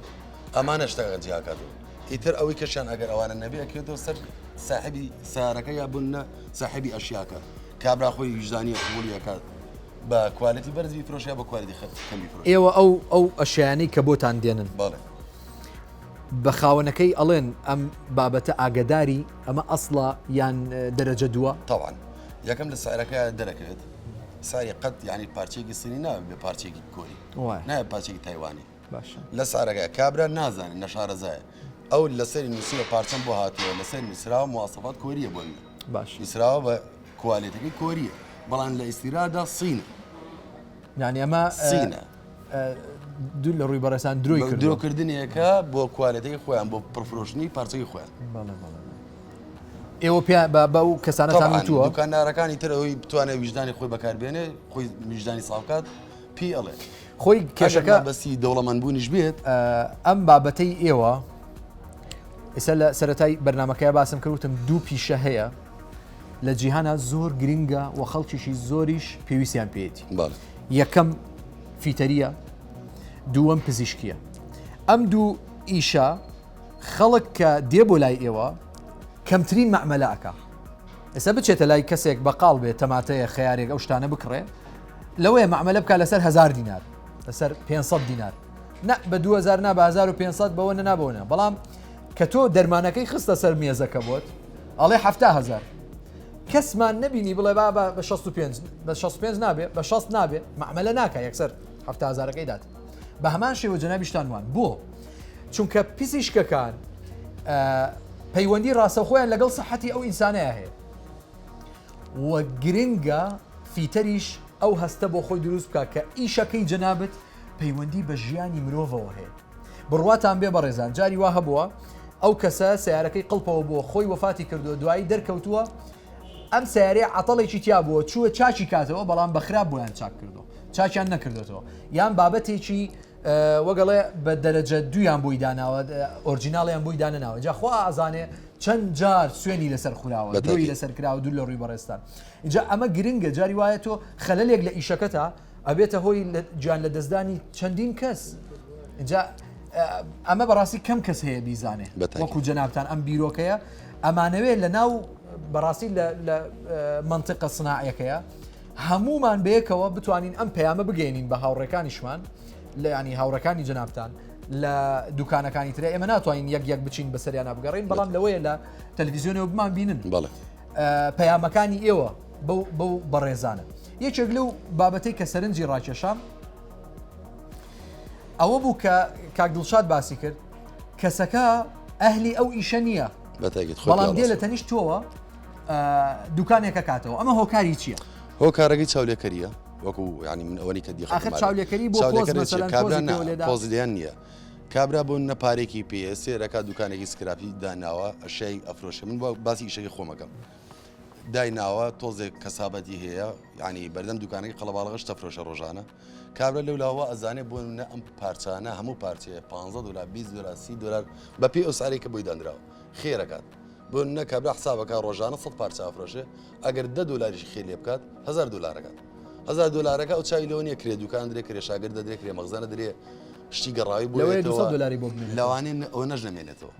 ئەمانە شتەکە جیاکاتەوە ئیتر ئەوەی کەشیان ئەگەر ئەوانە نەبێ ئەکرێتەوە سەر ساحبی سارەکە یا بنە ساحبی ئەشیاکە کابرا خۆی ویژدانی قبولی ئەکات بە quality بەرز بیفرۆشێ یا بە quality کەم بیفرۆشێ. ئێوە ئەو ئەو ئەشیانەی کە بۆتان دێنن بەڵێ. بە خاوەنەکەی ئەڵێن ئەم بابەتە ئاگەداری ئەمە ئەسڵە یان دەرەجە دووە؟ تەبعەن یەکەم لە سعرەکە دەرەکەوێت سعری قەت یعنی پارچەیەکی سینی نابێت بێ پارچەیەکی کۆری وایە. نابێت پارچەیەکی تایوانی باشە. لە سعرەکە کابرا نازانێت نەشارەزایە ئەو لەسەری نووسیوە پارچەم بۆ هاتووە لەسەر نووسراوە مواسەفات کۆریە بۆ من باشە. نووسراوە بە quality ەکەی کۆریە بەڵام لە ئیستیرادا سینە. یعنی ئەمە سینە. دوور لە ڕووی بەڕێزان درۆی کردووە. درۆکردنێکە بۆ quality ەکەی خۆیان بۆ پڕفرۆشتنی پارچەکەی خۆیان. بەڵێ بەڵێ. ئێوە پێ بە بەو کەسانەتان طبعاً وتووە؟ دوکاندارەکانی تر ئەوەی بتوانێت ویژدانی خۆی بەکاربێنێ خۆی ویژدانی ساف بکات پێی ئەڵێ. خۆی کێشەکە ئەگەر مەبەستی دەوڵەمەندبوونیش بێت. ئەم بابەتەی ئێوە ئێستا لە سەرەتای بەرنامەکەیا باسم کرد وتم دوو پیشە هەیە لە جیهانا زۆر گرنگە و خەڵکیشی زۆریش پێویستیان پێیەتی. بەڵێ. یەکەم فیتەریە دووەم پزیشکیە ئەم دوو ئیشە خەڵک کە دێ بۆ لای ئێوە کەمترین مەعمەلە ئەکا ئێستا بچێتە لای کەسێک بەقاڵ بێت تەماتەیە خەیارێک ئەو شتانە بکڕێ لەوەیە مەعمەلە بکە لەسەر هزار دینار لەسەر 500 دینار نا بە 2000 نا بە 1500 بەوە نەنا بەوە نا بەڵام کە تۆ دەرمانەکەی خستە سەر مێزەکە بۆت ئەڵێ 70هزار کەسمان نەبینی بڵێ با بە 65 بە 65 نابێ بە 60 نابێ مەعمەلە ناکە یەکسەر 70 هەزارەکەی دات بە هەمان شێوە جەنابیشتان وان بۆ چونکە پزیشکەکان پەیوەندی ڕاستەوخۆیان لەگەڵ سەحەتی ئەو ئینسانەیە هەیە و گرنگە فیتەریش ئەو هەستە بۆ خۆی دروست بکە کە ئیشەکەی جەنابت پەیوەندی بە ژیانی مرۆڤەوە هەیە بڕواتان بێ بەڕێزان جاری وا هەبووە ئەو کەسە سیارەکەی قڵپەوە بووە خۆی وەفاتی کردووە دوایی دەرکەوتووە ئەم سیارەیە عەتەڵێکی تیا بووە چووە چاکی کاتەوە بەڵام بە خراپ بۆیان چاک کردو چاکیان نەکردێتەوە یان بابەتێکی وەگەڵێ بە دەرەجە دویان بۆی داناوە original یان بۆی دانەناوە جا خوا ئازانێ چەند جار سوێنی لەسەر خوراوە درۆی لەسەر کراوە دوور لە ڕووی بەڕێزتان اینجا ئەمە گرنگە جاری وایە تۆ خەلەلێک لە ئیشەکەتا ئەبێتە هۆی گیان لەدەستدانی چەندین کەس جا ئەمە بەڕاستی کەم کەس هەیە بیزانێ وەکو جەنابتان ئەم بیرۆکەیە ئەمانەوێت لە ناو بەڕاستی لە منطقە سناعەکەیە هەمومان بەیەکەوە بتوانین ئەم پەیامە بگەێنین بە هاوڕێکانیشمان لە ینی هاوڕەکانی جەنابتان لە دوکانەکانی ترە ئێمە ناتوانین یەک یەک بچین بەسەریانە بگەڕین بەڵام لەوەیە لە تەلەڤیزیۆنەوە بمان بینن پەیامەکانی ئێوە بەو بەو بەڕێزانە. یەکێک لەو بابەتەی کە سەرنجی ڕاکێشام ئەوە بوو کە کاک دڵشاد باسی کرد کەسەکە ئەهلی ئەو ئیشە نییە بەڵام دێ لە تەنیشت تۆوە دوکانێکە کاتەوە ئەمە هۆکاری چییە؟ هۆکارەکەی چاولێکەریە وەکو ینی من ئەوەنی کە دیخ چاولێکەری بۆ کابرا پۆزلیان نییە کابرا بۆ نە پارێکی پێ سێرەکە دوکانێکی سکراپی داناوە ئەشیای ئەفرۆشە من باسی ئیشەکەی خۆمەکەم دایناوە تۆزێک کەسابەتی هەیە یعنی بەردەم دوکانەکەی قەڵەباڵغە شتە فرۆشە ڕۆژانە کابرا لەو لاوە ئەزانێ بۆ نمونە ئەم پارچانە هەموو پارچەیە 15 دلار 20 دلار 30 دلار بە پێی ئەو سعرێک کە بۆی دانراوە خێرەکات بۆ نمونە کابرا حسابەکە ڕۆژانە 100 پارچە ئەفرۆشێ ئەگەر 10 دلاریش خێر لێ بکات 1000 دلارەکات هزار دلارەکە ئەو چاوی لەوە نییە کرێ دوکان درێ کرێ شاگرد دەدرێ کرێ مەخزەنە درێ شتی گەڕاوی بۆ لەوەیە 200 دلاری بۆ بمێنێتەوە. لەوانەیە ئەوە نەش نەمێنێتەوە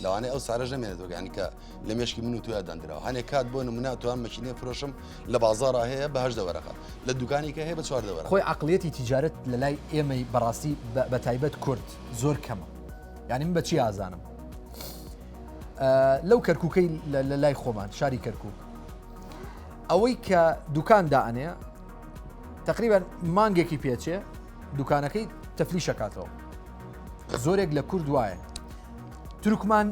لەوانەیە ئەو سارەش نەمێنێتەوە یانی کە لە مێشکی من و تویا داندراوە هەنێک کات بۆ نمونە توان مەکینەیە فرۆشم لە بازاڕا هەیە بە هەژدە وەرەقە لە دوکانێکە هەیە بە چواردە وەرەقە. خۆی عەقڵیەتی تیجارەت لە لای ئێمەی بەڕاستی بە تایبەت کورد زۆر کەمە یانی من بە چی ئازانم لەو کەرکووکەی لە لای خۆمان شاری کەرکووک ئەوەی کە دوکان دائەنێ تقریبا مانگێکی پێچێ دوکانەکەی تەفلیشەکاتەوە زۆرێک لە کورد وایە تورکمان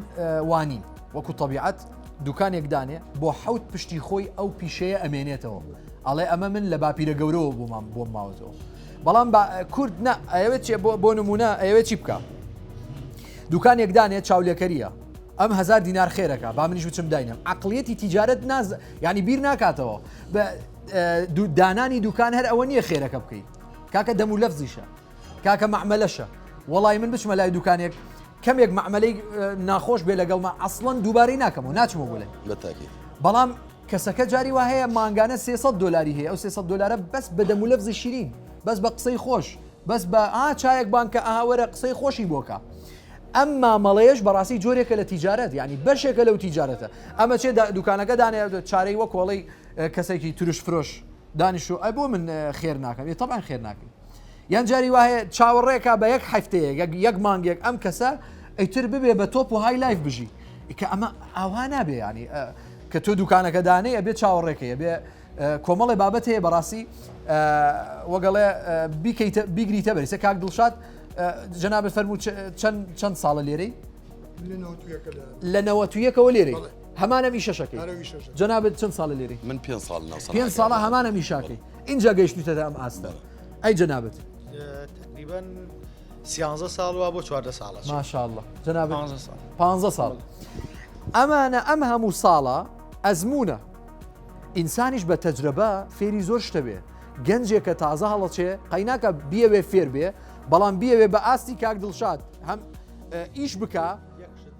وانین وەکو تەبیعەت دوکانێک دانێ بۆ حەوت پشتی خۆی ئەو پیشەیە ئەمێنێتەوە ئەڵێ ئەمە من لە باپیرە گەورەوە بۆمان بۆم ماوەتەوە بەڵام کورد نە ئەوێت چێ بۆ نمونە ئەوێت چی بکە دوکانێک دانێ چاولێکەریە ئەم هزار دینار خێرەکە با منیش بچم داینم عقلیەتی تیجارەت ناز ینی بیر ناکاتەوە بە دانانی دوکان هەر ئەوە نییە خێرەکە بکەیت کاکە دەم و لەفزیشە کاکە مەعمەلەشە وەڵی من بچمە لای دوکانێک کەمێک مەعمەلەی ناخۆش بێ لەگەڵما ئەسڵەن دووبارەی ناکەمەوە ناچمەوە بۆ لای بەتاکید. بەڵام کەسەکە جاری وا هەیە مانگانە 300 دۆلاری هەیە ئەو 300 دۆلارە بەس بە دەم و لەفزی شیرین بەس بە قسەی خۆش بەس بە ئا چایەک بانکە ئاها وەرە قسەی خۆشی بۆکە. ئەم مامەڵەیەش بەڕاستی جۆرێکە لە تیجارەت یعنی بەشێکە لەو تیجارەتە ئەمە چێ دوکانەکە دانێ چارەی وەک کۆڵی کەسێکی ترش فرۆش دانیشتوو ئەی بۆ من خێر ناکەم ێ تەبعەن خێر ناکەی یان جاری وا هەیە چاوەڕێکا بە یەک هەفتەیەک یەک یەک مانگێک ئەم کەسە ئیتر ببێ بە تۆپ و های لایف بژی کە ئەمە ئاوا نابێ ینی کە تۆ دوکانەکە دانێ ئەبێ چاوەڕێکەی ئەبێ کۆمەڵێ بابەت هەیە بەڕاستی وەگەڵێ بیکەیتە بیگریتە بەریسە کاک دڵشاد جەنابت فەرموو چەند چەند ساڵە لێرەی لە نەوەتویەکەوە لێرەی هەمان ئەم ئیشەشەکەی جەنابت چەند ساڵە لێرەی من پێ ساڵ پێ ساڵە هەمان ئەم ئیشاکەی اینجا گەیشتوتە ئەم ئاستە ئەی جەنابت تقریبا سیانزە ساڵ وا بۆ چواردە ساڵە ماشاءالله جەنابت 15 ساڵ ئەمانە ئەم هەموو ساڵە ئەزمونە ئینسانیش بە تەجرەبە فێری زۆر شتە بێ گەنجێکە تازە هەڵەچێ قەیناکە بیەوێ فێر بێ بەڵام بیەوێ بە ئاستی کاک دڵشاد هەم ئیش بکە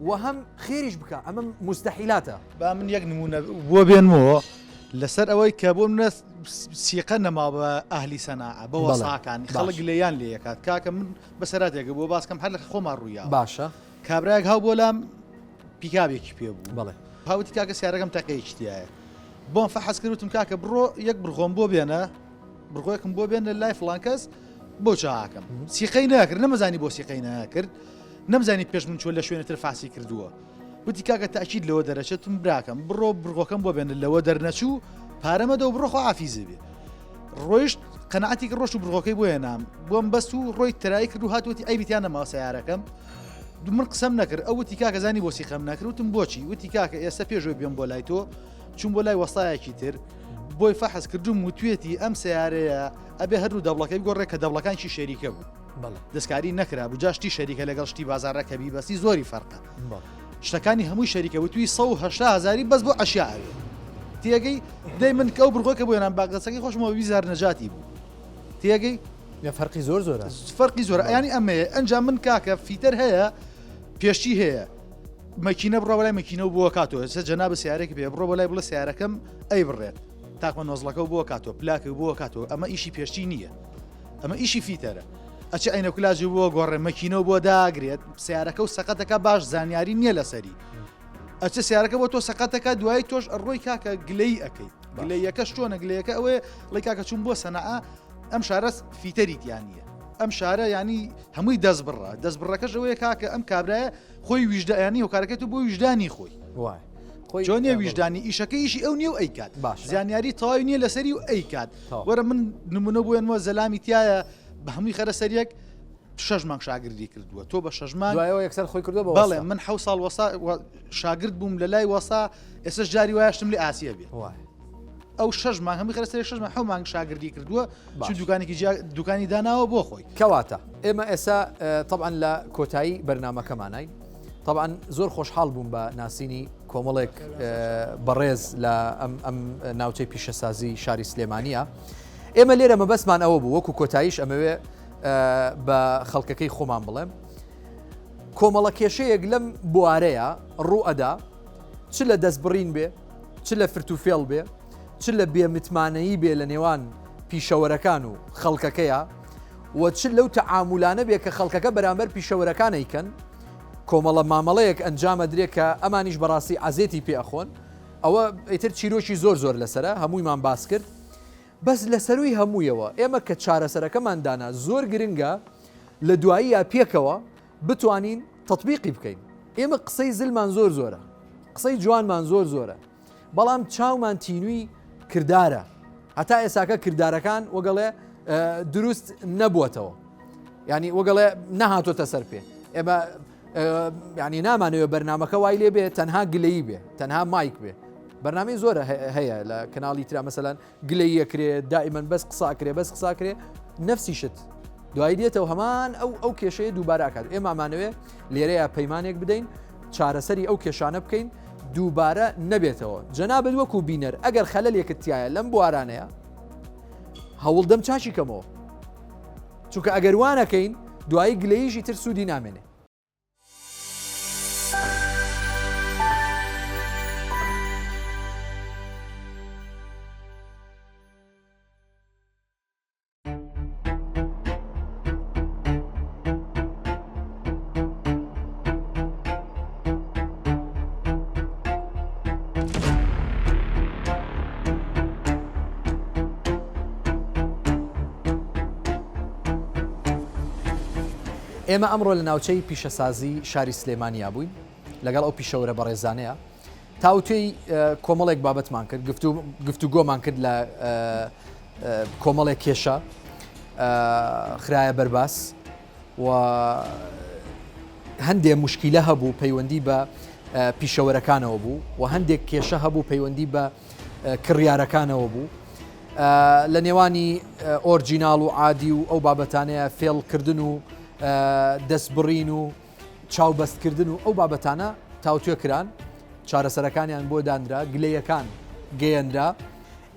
و هەم خێریش بکە ئەمە موستەحیلاتە. با من یەک نموونە بۆ بێنمەوە لەسەر ئەوەی کە بۆ منە سیقە نەما بە ئەهلی سەناعە بە وەساکان خەڵک لێیان لێ یەکات کاکە من بەسەراتێکە بۆ باسکەم هەر لە خۆمان ڕوویا باشە کابراەک هاو بۆ لام پیکابێکی پێ بوو بەڵێ هاوتی کاکە سیارەکەم تەقەیەکی تایە بۆم فەحەس کرد وتم کاکە بڕۆ یەک بڕغۆم بۆ بێنە بڕغۆیەکم بۆ بێنە لای فڵان کەس بۆ چاکەم سیقەی ناکرد نەمەزانی بۆ سیقەی ناکرد نەمزانی پێش من چۆن لە شوێنە تر فاسی کردووە وتی کاکە تاکید لەوە دەرەچێتم براکەم بڕۆ بڕگۆکەم بۆ بێنە لەوە دەرنەچوو پارەمەدە و بڕۆ خۆ ئافیزی بێ ڕۆیشت قەنعەتی کە ڕۆشت و بڕگۆکەی بۆ هێنام بۆم بەست و ڕۆی ترای کرد و هاتوەتی ئەیبیتیان نەماوە سیارەکەم من قسەم نەکرد ئەو وتی کاکە زانی بۆ سیخەم نەکرد وتم بۆچی وتی کاکە ئێستا پێشەوەی بێم بۆ لای تۆ چوون بۆ لای وەستایەکی تر بۆی فەحس کردوم وتوێتی ئەم سیارەیە ئەبێ هەردوو دەبڵەکەی بگۆڕێ کە دەبڵەکانکی شەریکە بوو دەستکاری نەکرا بوو جا شتی شەریکە لەگەڵ شتی بازاڕە کە بیبەستی زۆری فەرقە شتەکانی هەمووی شەریکە وتوی 180 هزاری بەس بۆ ئەشیا ئەوێ تێگەی دەی من کە ئەو بڕگۆکە بۆ نام باگەسەکەی خۆشمەوە ویزار نەجاتی بوو تێگەی لە فەرقی زۆر زۆرە فەرقی زۆرە ینی ئەمەیە ئەنجا من کاکە فیتەر هەیە پێشی هەیە مەکینە بڕۆ بەلای مەکینە و بۆ کاتۆ ئێستا جەناب سیارێکی پێ بڕۆ بەلای بڵێ سیارەکەم ئەی بڕێت تاکمە نۆزڵەکە و بۆ کاتۆ پلاکە بۆ کاتۆ ئەمە ئیشی پێشی نییە ئەمە ئیشی فیتەرە ئەچێ عینەکولاجی بۆ گۆڕێ مەکینە و بۆ داگرێت سیارەکە و سەقەتەکە باش زانیاری نییە لەسەری ئەچێ سیارەکە بۆ تۆ سەقەتەکە دوایی تۆش ئەڕۆی کاکە گلەی ئەەکەی گلەیەکەش چۆنە گلەیەکە ئەوەیە ڵی کاکە چوون بۆ سەنەعە ئەم شارە فیتەری تیا نییە ئەم شارە ینی هەمووی دەستبڕە دەستبڕەکەش ئەوەیە کاکە ئەم کابرایە خۆی ویژدانی هۆکارەکەێت و بۆ ویژدانی خۆی وای چۆنیە ویژدانی ئیشەکە ئیشی ئەو نیە و ئەیکات باش زانیاری تەواوی نییە لەسەری و ئەیکات وەرە من نمونە بۆیەنەوە زەلامی تایە بە هەمووی خەرە سەریەک شەش مانگ شاگردی کردووە تۆ بە شەش مانگ دوایەوە یەکسەر خۆی کردو بە بەڵێ من حەو ساڵ وەسا شاگرد بووم لە لای وەسا ئێستا جاری وایشتم لێ ئاسیە بێ ئەو شەش مانگ هەمووی خەرە سەری شەش مانگ حەو مانگ شاگردی کردووە چ دوکانێکی جیا دوکانی داناوە بۆ خۆی کەواتە ئێمە ئێستا تەبعەن لە کۆتایی بەرنمەکەمانای تەبعەن زۆر خۆشحاڵ بووم بە ناسینی کۆمەڵێک بەڕێز لە ئەم ئەم ناوچەی پیشەسازی شاری سلێمانە ئێمە لێرە مەبەستمان ئەوە بوو وەکو کۆتاییش ئەمەوێ بە خەڵکەکەی خۆمان بڵێم کۆمەڵە کێشەیەک لەم بوارەیە ڕوو ئەدا چ لە دەستبڕین بێ چ لە فرت و فێڵ بێ چ لە بێمتمانەیی بێ لە نێوان پیشەوەرەکان و خەڵکەکەیە و چ لەو تەعامولانە بێ کە خەڵکەکە بەرامبەر پیشەوەرەکان ئەیکەن، کۆمەڵە مامەڵەیەک ئەنجام ئەدرێ کە ئەمانیش بەڕاستی عەزێتی پێ ئەخۆن، ئەوە ئیتر چیرۆکی زۆر زۆر لەسەرە هەموویمان باس کرد، بەس لە سەرووی هەموویەوە ئێمە کە چارەسەرەکەمان دانا زۆر گرنگە لە دواییە پێکەوە بتوانین تەتبیقی بکەین، ئێمە قسەی زلمان زۆر زۆرە، قسەی جوانمان زۆر زۆرە، بەڵام چاومان تینووی کردارە هەتا ئێساکە کردارەکان وەگەڵێ دروست نەبووەتەوە ینی وەگەڵێ نەهاتۆتە سەر پێ ئێمە ینی نامانەوێ بەرنمەکە وای لێ بێ تەنها گلەیی بێ تەنها مایک بێ بەرنمەی زۆرە هەیە لە کەناڵی ترا مەسەلەن گلەیی ئەکرێ دائیمەن بەس قسە ئەکرێ بەس قسە ئەکرێ نەفسی شت دوایی دێتەوە هەمان ئەو ئەو کێشەیە دووبارە ئەکات ئێمە ئەمانەوێ لێرەیە پەیمانێک بدەین چارەسەری ئەو کێشانە بکەین دووبارە نەبێتەوە جەنابت وەکو بینەر ئەگەر خەلەلێکت تایە لەم بوارانەیە هەوڵدەم چاکی کەمەوە چونکە ئەگەر وانەکەین دوایی گلەییشی تر سوودی نامێنێ. ئێمە ئەمڕۆ لە ناوچەی پیشەسازی شاری سلێمانیا بووین لەگەڵ ئەو پیشەوەرە بەڕێزانەیە تاوتوێی کۆمەڵێک بابەتمان کرد گفتوگۆمان کرد لە کۆمەڵێک کێشە خرایە بەرباس و هەندێک مشکیلە هەبوو پەیوەندی بە پیشەوەرەکانەوە بوو و هەندێک کێشە هەبوو پەیوەندی بە کڕیارەکانەوە بوو لە نێوانی ئۆرجیناڵ و عادی و ئەو بابەتانەیە فێڵکردن و دەستبڕین و چاوبەستکردن و ئەو بابەتانە تاوتوێ کران، چارەسەرەکانیان بۆ دانرا، گلەیەکان گەیەنرا.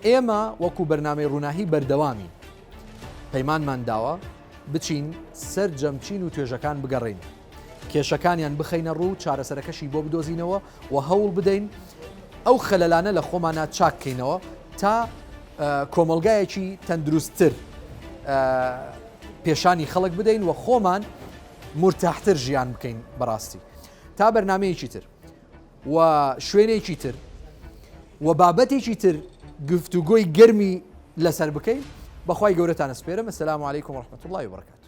ئێمە وەکو بەرنامەی ڕووناهی بەردەوامین. پەیمانمان داوە بچین سەرجەم چین و توێژەکان بگەڕێین، کێشەکانیان بخەینە ڕوو، چارەسەرەکەشی بۆ بدۆزینەوە و هەوڵ بدەین ئەو خەلەلانە لە خۆمانا چاک کەینەوە تا کۆمەڵگایەکی تەندروستتر پێشانی خەڵک بدەین و خۆمان مورتاحتر ژیان بکەین بەڕاستی تا بەرنمەیەکی تر و شوێنێکی تر و بابەتێکی تر گفتوگۆی گەرمی لەسەر بکەین بەخوای گەورەتان ئەسپێرم السلام علیکم ورحمة الله وبرکاته.